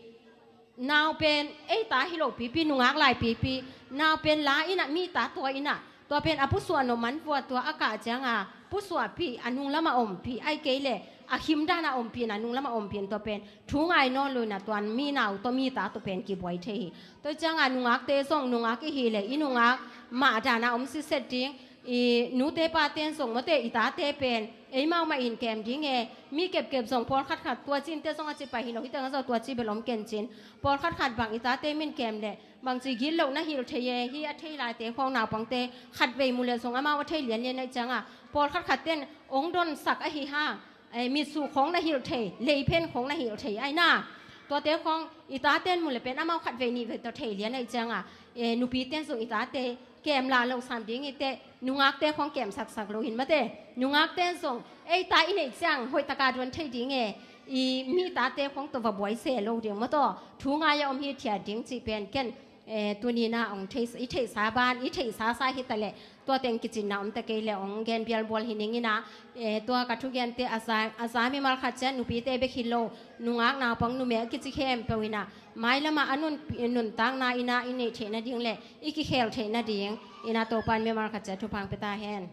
nau pen ei ta hi lo pipi, nungak lai pipi, nau pen la in a mi ta tua in a tua pen a pusuah nop man vua tua a kah cianga pusuahpih a nunglam a ompih ai kei leh a khim dana ompih in a nunglam a ompih in tua pen thu ngai nawn lo in a tuan mi nau tawh mi ta tawh pen kibuai thei hi. Tua cianga nungakte zong nungak i hi leh i nungak mah dana om siset ding. I nute paten zong mawte i tate pen eimau mah in kem ding e. Mi kepkep zong pawlkhat khat tua cinte zong a ci pai hi lo hi tengah zong tua ci bel om ken cin. Pawlkhat khat bang i tate min kem leh bangci gitloh na hilh thei e. Hi a thei laite khawng naupangte khat vei mu leh zong amau a thei lianlian aih cianga pawlkhat khat ten ong donsak ahi hang e, mitsuh khawng na hilh thei, leiphen khawng na hilh thei aina. Tuate khawng i taten mu le pen amau khat vei nih vei tawh thei lian aih cianga e, nupiten zong i tate kem la lo sam ding i teh, nungakte khawng kem saksak lo hin mate. Nungakten zong ei ta i neih ciang hoihtaka duan thei ding e, i mi tate khawng tawh va buai se lo ding maw tawh thu ngai a om hi thiat ding cih pen ken e, tuni na ong thei, i theihsa ban i theihsa sa hi ta leh tua teng kicinna om ta kei leh ong gen bialbual hi ning in a, e, tua ka thugente a za, a za mimal khat cian nupite bek hi lo nungak naupang numei a kici khempeuh in a mailam ah a nun, nuntakna in a i neih theih nading le i kikhel theih nading in a Topan mimal khat cian thupha ong pia ta hen.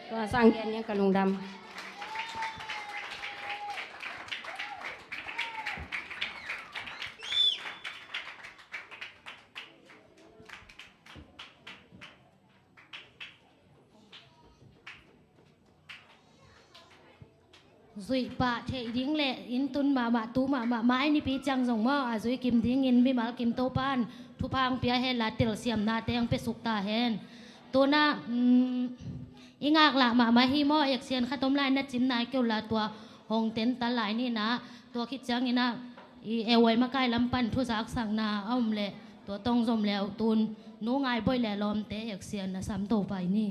Tua sang gen ning ka lungdam. Zuih pah theih ding le inn tun mahmah tu mahmah mai nipi ciang zong maw a zui kim dingin mimal kim Topan thupha ong pia hen la telsiamna teng pia suk ta hen. Tuna, um, i ngaklah mahmah hi maw, action khat om lai na cin nai kei uh la tua hong ten ta lai ni na, tua khit ciangin a i euai makai lam pan thuzaksakna a om leh tua tong zom leu tun nu ngai boih le lawmte action na sam to pai ni.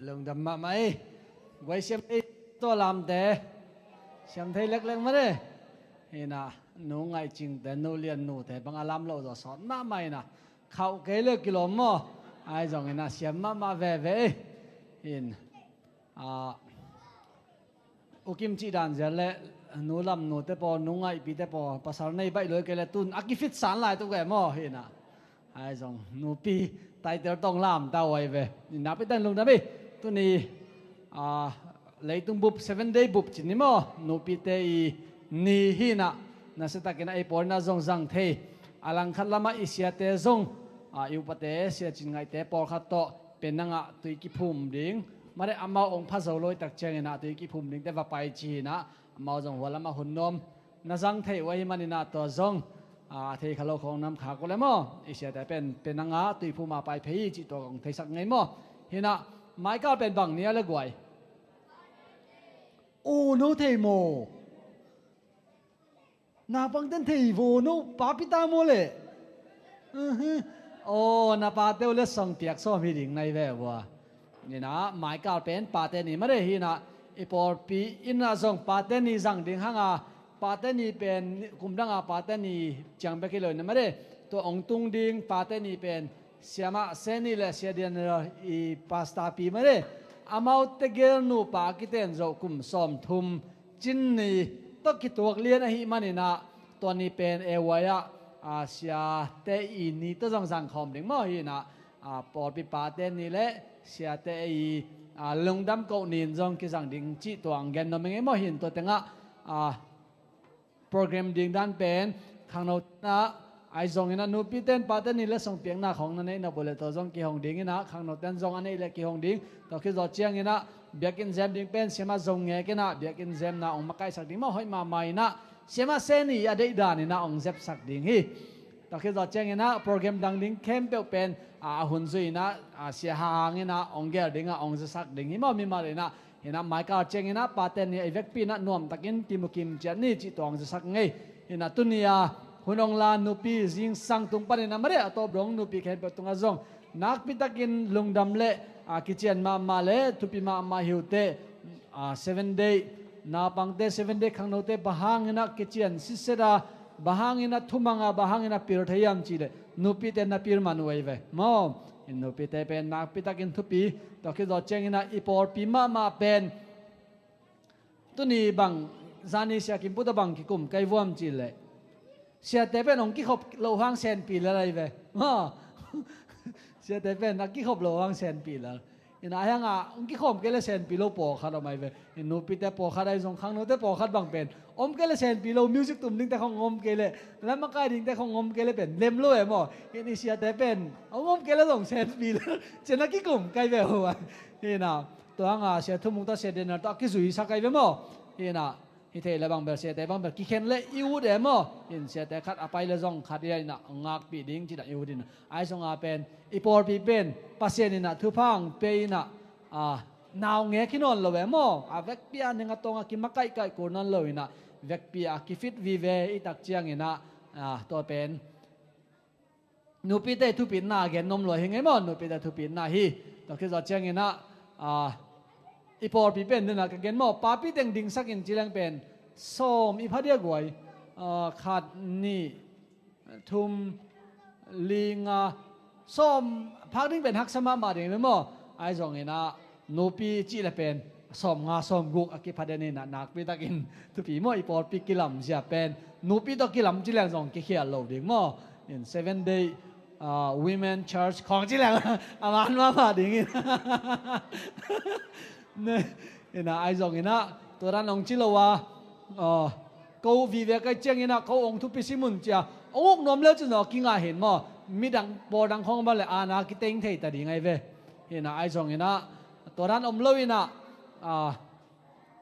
Lungdam mahmah ei. Guai siam ei, tua lamte siam thei leklek mah de. Hi na, nu ngaih cingte, nu lian nute bang a lam lo zaw sawt mahmah hi na. Khauh kei le kilawm maw? Ai zong hi na, siam mahmah veve ei. Hin, a, U Kim cih dan zia le nu lam nute paw, nu ngaihpite paw, pasal nei baih lua kei le tun a kifit san lai tuk e maw, hi na. Ai zong nupi title tawh lam ta uh ai ve. Hi na, pi tan lungdam ei. Tuni, a, leitung bup, seven day bup cin ni maw, nupite i ni hi na. Nasia takin a, ei pawl in a zong zang thei. A langkhat lamah i siate zong, a, i upate, sia Cin Ngaihte pawlkhat tawh Penang ah tui kiphum ding. Mare amau ong pha zo lo i tak ciangin a tui kiphum dingte va pai ci hi na. Amau zong hua lamah hun nuam na zang thei uh ahi manin a, tua zong, a, thei kha lo khawng nam kha ko le maw. I siate pen Penang ah tui phum a pai phei hi cih tua kong theisak ngei maw. Hi na, Michael pen bang ni a le guai? U no thei maw? Naupangten thei vo, no papi ta maw le? Aw, na pate uh le song piak sawm hi ding nai ve vua. Hi na, Michael pen pate ni mah de hi na, i pawlpi in a zong pate ni zang ding hang a, pate ni pen kum dang a pate ni ciang bek hi lo na mah de. Tua ong tung ding pate ni pen Siamah Seni le Sia Daniel i pastor pi mah de. Amaute gel nupa kiten zo kum sawm thum cin ni tawh kituak lian ahih manin a, tua ni pen A Y ah, a, siate i ni tawh zong zang khawm ding maw hi na, a, pawlpi pate ni le siate i, a, lungdam koh ni in zong kizang ding cih tua ang gen nuam ing ei maw. Hin tua tengah, a, program ding dan pen khangno na, ai zong in a nupiten pate ni le song piakna khawng na neih na bawh le tua zong kihong ding in a, khangnoten zong a neih le kihong ding. Tua khit zawh ciangin a biakinn zem ding pen siamah zong ngek in a biakinn zemna ong makaihsak ding maw, hoih mahmah in a siamah Seni a deih dan in a ong zepsak ding hi. Tua khit zawh ciangin a program dang ding khempeuh pen, a, a hun zui in a, a, sia hang in a ong gel ding a ong zasak ding hi maw, mimal in a. Hi na, Michael ciangin a pate ni a i vekpi in a nuamtakin kimukim ciat ni cih tua ong zasak ngei. Ina tuni a hun ong la nupi zingsang tung panin a mare a tawp dong nupi khempeuh tungah zong nakpi takin lungdam le a kician mahmah le thupi mahmah hi uh teh. A, Seven Day naupangte, Seven Day khangnote bang hangin a kician siset a, bang hangin a thumang a, bang hangin a pil thei hiam cih leh nupite na pil man uh ahi ve maw. Nupite pen nakpi takin thupi. Tua khit zawh ciangin a i pawlpi mahmah pen tuni bang, zani Sia Kim Pu tawh bang kikum kei vuam cih leh siate pen hong kikhop loh hang senpi lel ahi ve maw. Siate pen a kikhop loh hang senpi lel. Ina a hiang a hong kikhawm kei le senpi lo pawlkhat om ahi ve. Ina nupite pawlkhat ahi zong khangnote pawlkhat bang pen om kei le senpi lo, music tum dingte khong om kei le, lam a kai dingte khong om kei le pen lem lo e maw. Ina i siate pen om om kei le zong senpi lel. Cian a kikum kei ve uh a. Ina tua hang a Sia Thum Mung tawh Sia Daniel tawh a kizuisak ahi ve maw. Ina hi thei le bang bel siate bang bel kikhen le i ut e maw. In siate khat a pai le zong khat i a ina ngakpih ding ci dan i ut ina. Ahi zong a pen i pawlpi pen Pasian ina thupha hong pia ina, a, naungek hi nawn lo e maw. A vekpi a ning a tawng a kimakaihkaih kul nawn lo ina vekpi a kifit vive i tak ciang ina, a, tua pen nupite thupitna a gen nuam lua hi ngei maw. Nupite thupitna hi. Tua khit zawh ciangin a, a, i pawlpi pen dena ka gen maw, papi teng dingsak in ci leng pen sawm i pha dia guai. A, khat, nih, thum, li, nga, sawm phak ding pen haksa mahmah ding ve maw. Ahi zongin a nupi cih le pen sawm nga sawm guk a kipha den ina nakpi takin thupi maw. I pawlpi kilam zia pen nupi tawh kilam ci leng zong kikhial lo ding maw. In Seven Day, ah, Women Church khawng ci leng a man mahmah ding in. Ne, ina ahi zongin a tua dan hong ci lo a, ah, ko vive kai ciangin a ko hong thupi sim un cia hong uk nuam leu cin zaw kingah hin maw. Midang pawldang khawng bang le ana kiteng thei ta ding ahi ve. Ina ahi zongin a tua dan om lo ina, a,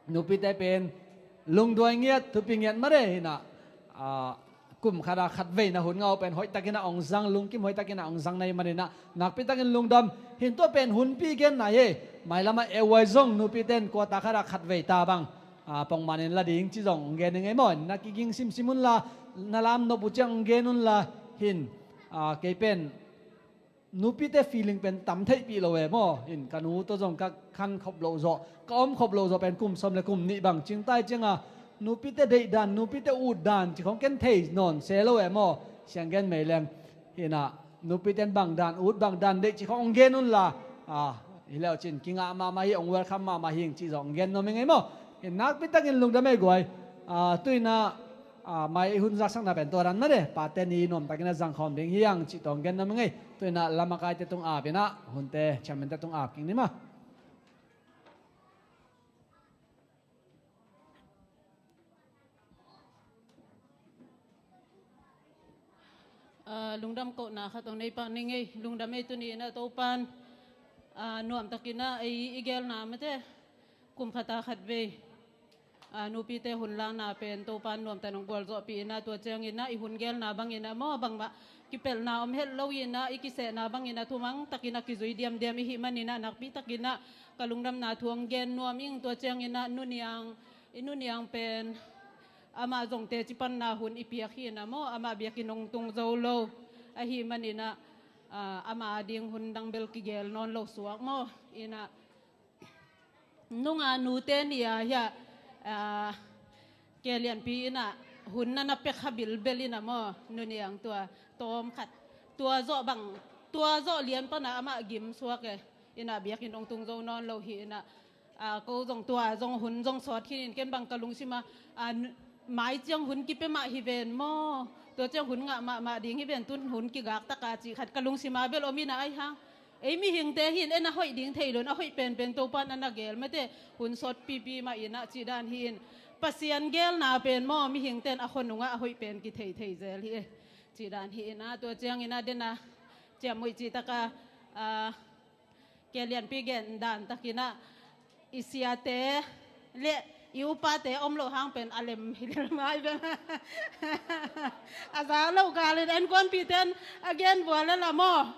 nupite pen lungduai ngiat, thupi ngiat mare ina, a, kum khat a khat vei na hun ngah uh pen hoihtakin a hong zang, lungkim hoihtakin a hong zang na hi manin a nakpi takin lungdam. Hin tua pen hunpi genna hi. Mailam a euai zong nupite in quarter khat a khat vei ta bang, a, pongman in la ding ci zong hong gen ning ei maw. Na kiging simsim un la, na lam nop uh ciang hong gen un la. Hin, a, kei pen nupite feeling pen tam theihpih lo e maw. In ka nu tawh zong ka khan khop loh zawh, ka om khop loh zawh pen kum sawm le kum nih bang cingtai cianga nupite deih dan, nupite ut dan ci khong ken thei nawn se lo e maw. Siang gen mei leng. Ina nupite in bang dan ut, bang dan deih ci khong hong gen un la. A, hi leu cin kingah mahmah hi, hong welcome mahmah hi ing ci zong hong gen nuam ing ei maw. In nakpi takin lungdam ei guai. A, tu ina a, mai hun zaksakna pen tua dan mah de, pate ni nuamtakin a zangkhawm ding hi ang cih tawh gen nuam ing ei. Tu ina lamakaite tung ap ina, hunte chairmante tung ap king ni mah. A, lungdam kohna khat hong nei pak ning ei. Lungdam ei, tuni ina Topan, a, nuamtakin a ei i gelna mate kum khat a khat vei, a, nupite hun lakna pen Topan nuamtakin hong gualzawhpih ina, tua ciangin a i hun gelna bangin a maw, bangmah kipelhna om het lo ina, i kisehna bangin a thumang takin a kizui diamdiam i hih manin a nakpi takin a ka lungdamna thu hong gen nuam ing. Tua ciangin a Nu Niang, i Nu Niang pen amah zong teci panna hun i piak hi ina maw, amah biakinn hong tung zo lo ahih manin a, a, amah ading hun dang bel kigel nawn lo suak maw. Ina nunga nute ni a hia, a, Ke Lianpi ina hun na na pia kha bilbel ina maw, Nu Niang tua tawm khat, tua zawh bang, tua zawh lian pana amah gim suak e. Ina biakinn hong tung zo nawn lo hi ina, a, ko zong tua zong hun zong sawt khin in ken bang ka lungsima, a, n-, mai ciang hun kipia mah hi ven maw, tua ciang hun ngah mahmah ding hi ven, tun hun kigak taka cih khat ka lungsima bel om ina ahi hang. Ei mihingte hin en a hoih ding thei lo in, a hoih penpen Topan a na gel mate, hun sawt pipi mah ina cih dan hi in. Pasian gelna pen maw, mihingte in a khua nungah a hoih pen kithei thei zel hi e. Cih dan hi ina, tua ciangin a dena ciammuih cih taka, a, Ke Lianpi gen dan takin a i siate le i upate om loh hang pen a lem hi lel mai ve. A za lo kalin en kuanpihte in a gen vua le la maw.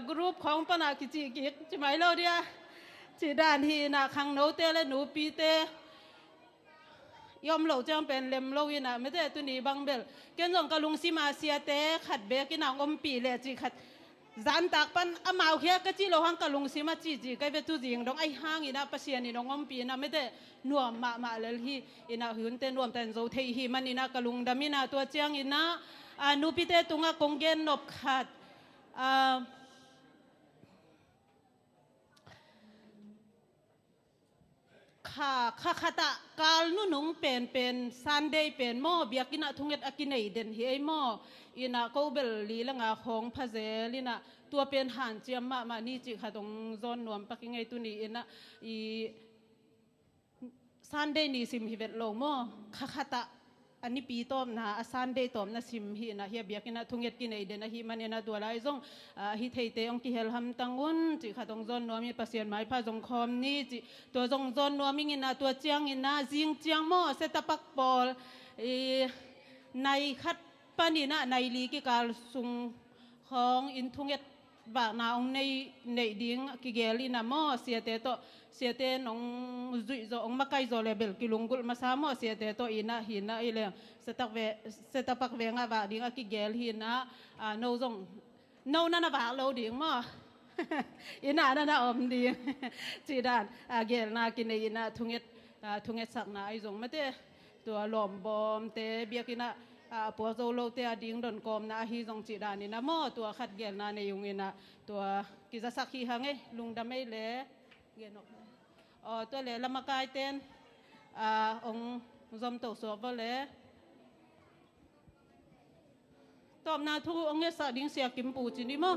Group khawng pana kicih kik ci mai lo dia. Cih dan hi ina khangnote le nupite i om loh ciang pen lem lo in ah, mate, tuni bang bel ken zong ka lungsim ah siate khat beek in ah hong ompih leh cih khat, zantak pan amau khia ka cih loh hang ka lungsim ah cihcih ka hi ve. Tu zing dong ahi hang in ah Pasian in hong ompih in ah, mate, nuam mahmah lel hi. In ah hi hunte nuamta in zo thei hi man in ah ka lungdam in ah, tua ciang in ah, a, nupite tungah kong gen nop khat, a, kha, kha khat ah kal nunung penpen Sunday pen maw, biakinn ah thunget a kinei den hi ei maw. In ah ko bel li le nga khawng pha zel in ah, tua pen hanciam mahmah ni cih khat hong zawn nuam pak ing ei. Tuni in ah i Sunday ni sim hi vet lo maw, kha khat ah a nipi tawpna, a Sunday tawpna sim hi in ah, hi a biakinn ah thunget kinei den ahih man in ah, tua lai zong, a, hi theite hong kihel hamtang un cih khat hong zawn nuam hi. Pasian maipha zong khawm ni cih tua zong zawn nuam ing in ah, tua ciang in ah zing ciang maw, Setapak pawl i nai khat pan in ah nai li kikal sung khawng in thunget vakna hong nei, neih ding kigel in ah maw, siate tawh, siate in hong zuih zawh, hong makai zawh leh bel kilunggulh masa maw, siate tawh in ah hi in ah, i leng Setapak ve, Setapak veng ah vak ding a kigel hi in ah, a, no zong, no na na vak lo ding maw. In ah na na om ding. Cih dan, a, gelna kinei in ah thunget, a, thungetsakna ahi zong, mate, tua lawmbawmte biakinn ah, a, a puak zo lote a ding don kawmna ahi zong cih dan in ah maw, tua khat gelna nei ung in ah, tua kizasak hi hang ei, lungdam ei le. Gen awk. Aw, tua le lamakaite in, a, hong zom to suak vawh le. Tawpna thu hong ngetsak ding Sia Kim Pu Cin i maw.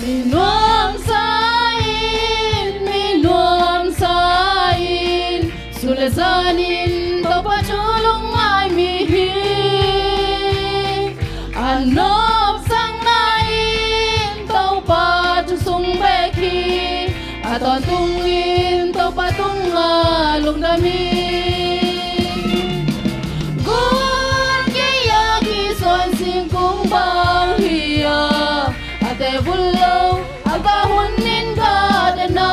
Mi nuamsa in, mi nuamsa in, sule zanin Topa thu lungngai mi hi. A nopsakna in Topa thu sung bek hi. A tawntungin Topa tungah lungdam hi. Gun gei-a kisuan singkung bang hi-a, a tevul lo a gah hun in gah den a,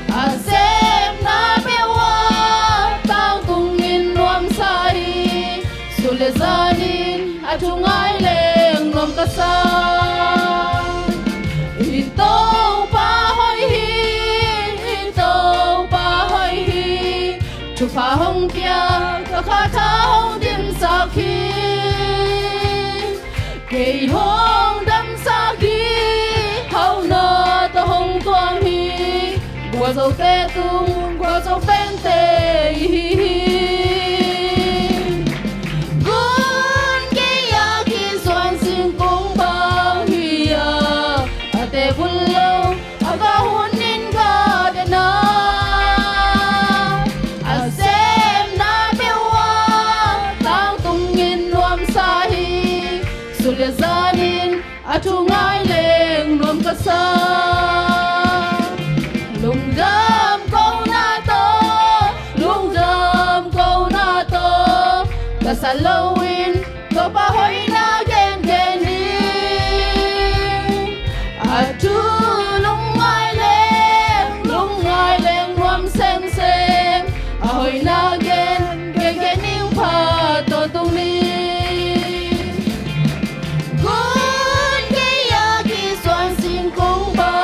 a sepna peuh ah tangtungin nuamsa hi. Sule zanin a thungai leng nuam ka sa. I Topa hoih hi, i Topa hoih hi. Thupha hong pia, ka kha tha hong dimsak hi. Kei hong damsak hi, hauhna tawh hong tuam hi. Gualzote tung, gualzo pente i hi hi. Gun gei-a kisuan singkung bang hi-a, a tevul lo a gah hun in gah den a, a sepna peuh ah tangtungin nuamsa hi. Sule zanin a thungai leng nuam ka sa. Lungdam kona tawh, lungdam kona tawh, ka sa loin Topa hoihna gengen hi. A thu lungngai leng, lungngai leng nuam semsem, a hoihna gen, gengen ning pha tawntung ni. Gun gei-a kisuan singkung bang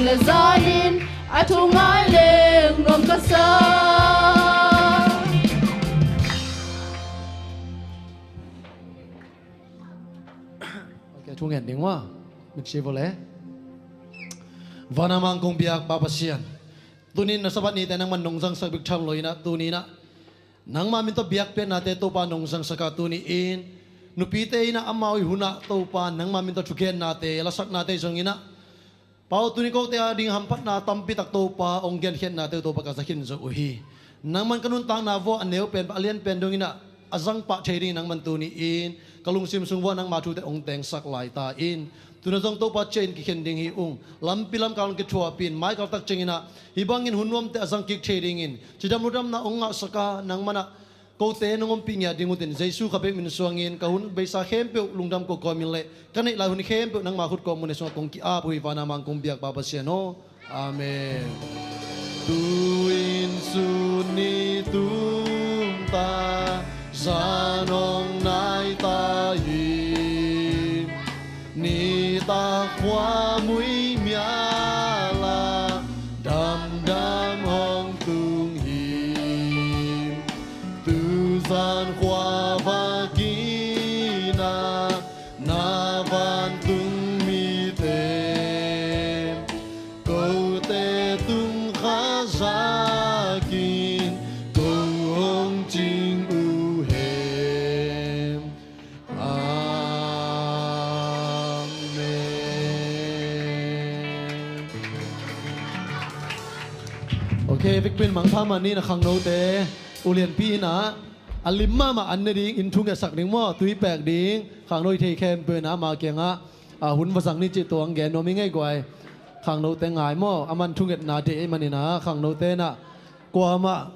Zanin a thungai leng nuam ka sa. Ok, thu ngen ding maw. Mitsi vawh le. Vanah mangkong biak Pa Pasian, tunin na Sabbath nite nangman nong zangsak bek tham lo inah, tuninah nangma min tawh biakpiaknate Topa nong zangsak a, tuni-in nupite inah amau ii hunah Topa nangma min tawh thugennate, lasaknate zong inah, Pau, tuni kote a ding hamphatna tampi tak Topa hong genkhiatnate uh Topa ka za khin zo uh hi. Nangman ka nuntakna vua a neu pen a lian pen dong inah a zang pah thei dingin nangman tuni-in ka lungsim sung vua nangma thute hong tengsak lai ta in. Tuna zong Topa ciah in kikhen ding hi ung. Lampi lamkal hong kithuahpih in, mai kaltak ciang inah hih bangin hun nuamte a zang kik thei dingin cidam ludamna hong ngahsak a, nangman ah kote nong ompih ngiat ding uh teh, Jesu kha bek min suangin ka hun beisa khempeuh lungdam kawmkawm in le ka neih lai hun khempeuh nangma khut kawm mun sungah kong ki-ap uh hi, vanah mangkong biak Pa Pasian aw. Amen. Tu-in sun ni tung ta, zan hong nai ta hi. Nitak khua mui mial ah damdam hong tung hi. Tu zan khua va kik inah na vantung mite kote tung kha zakin ko hong cing uh hen. Amen. Ok, Vicpin mangpha mah ni, na khangnote ulianpi inah a lim mahmah an ne ding, in thungetsak ding maw, tui pek ding, khangno ii thei khempeuh inah ama kiangah a hun va zang ni cih tua hong gen nuam ing ei guai. Khangnote ngai maw, aman thungetna deih ahih man inah khangnote inah kuamah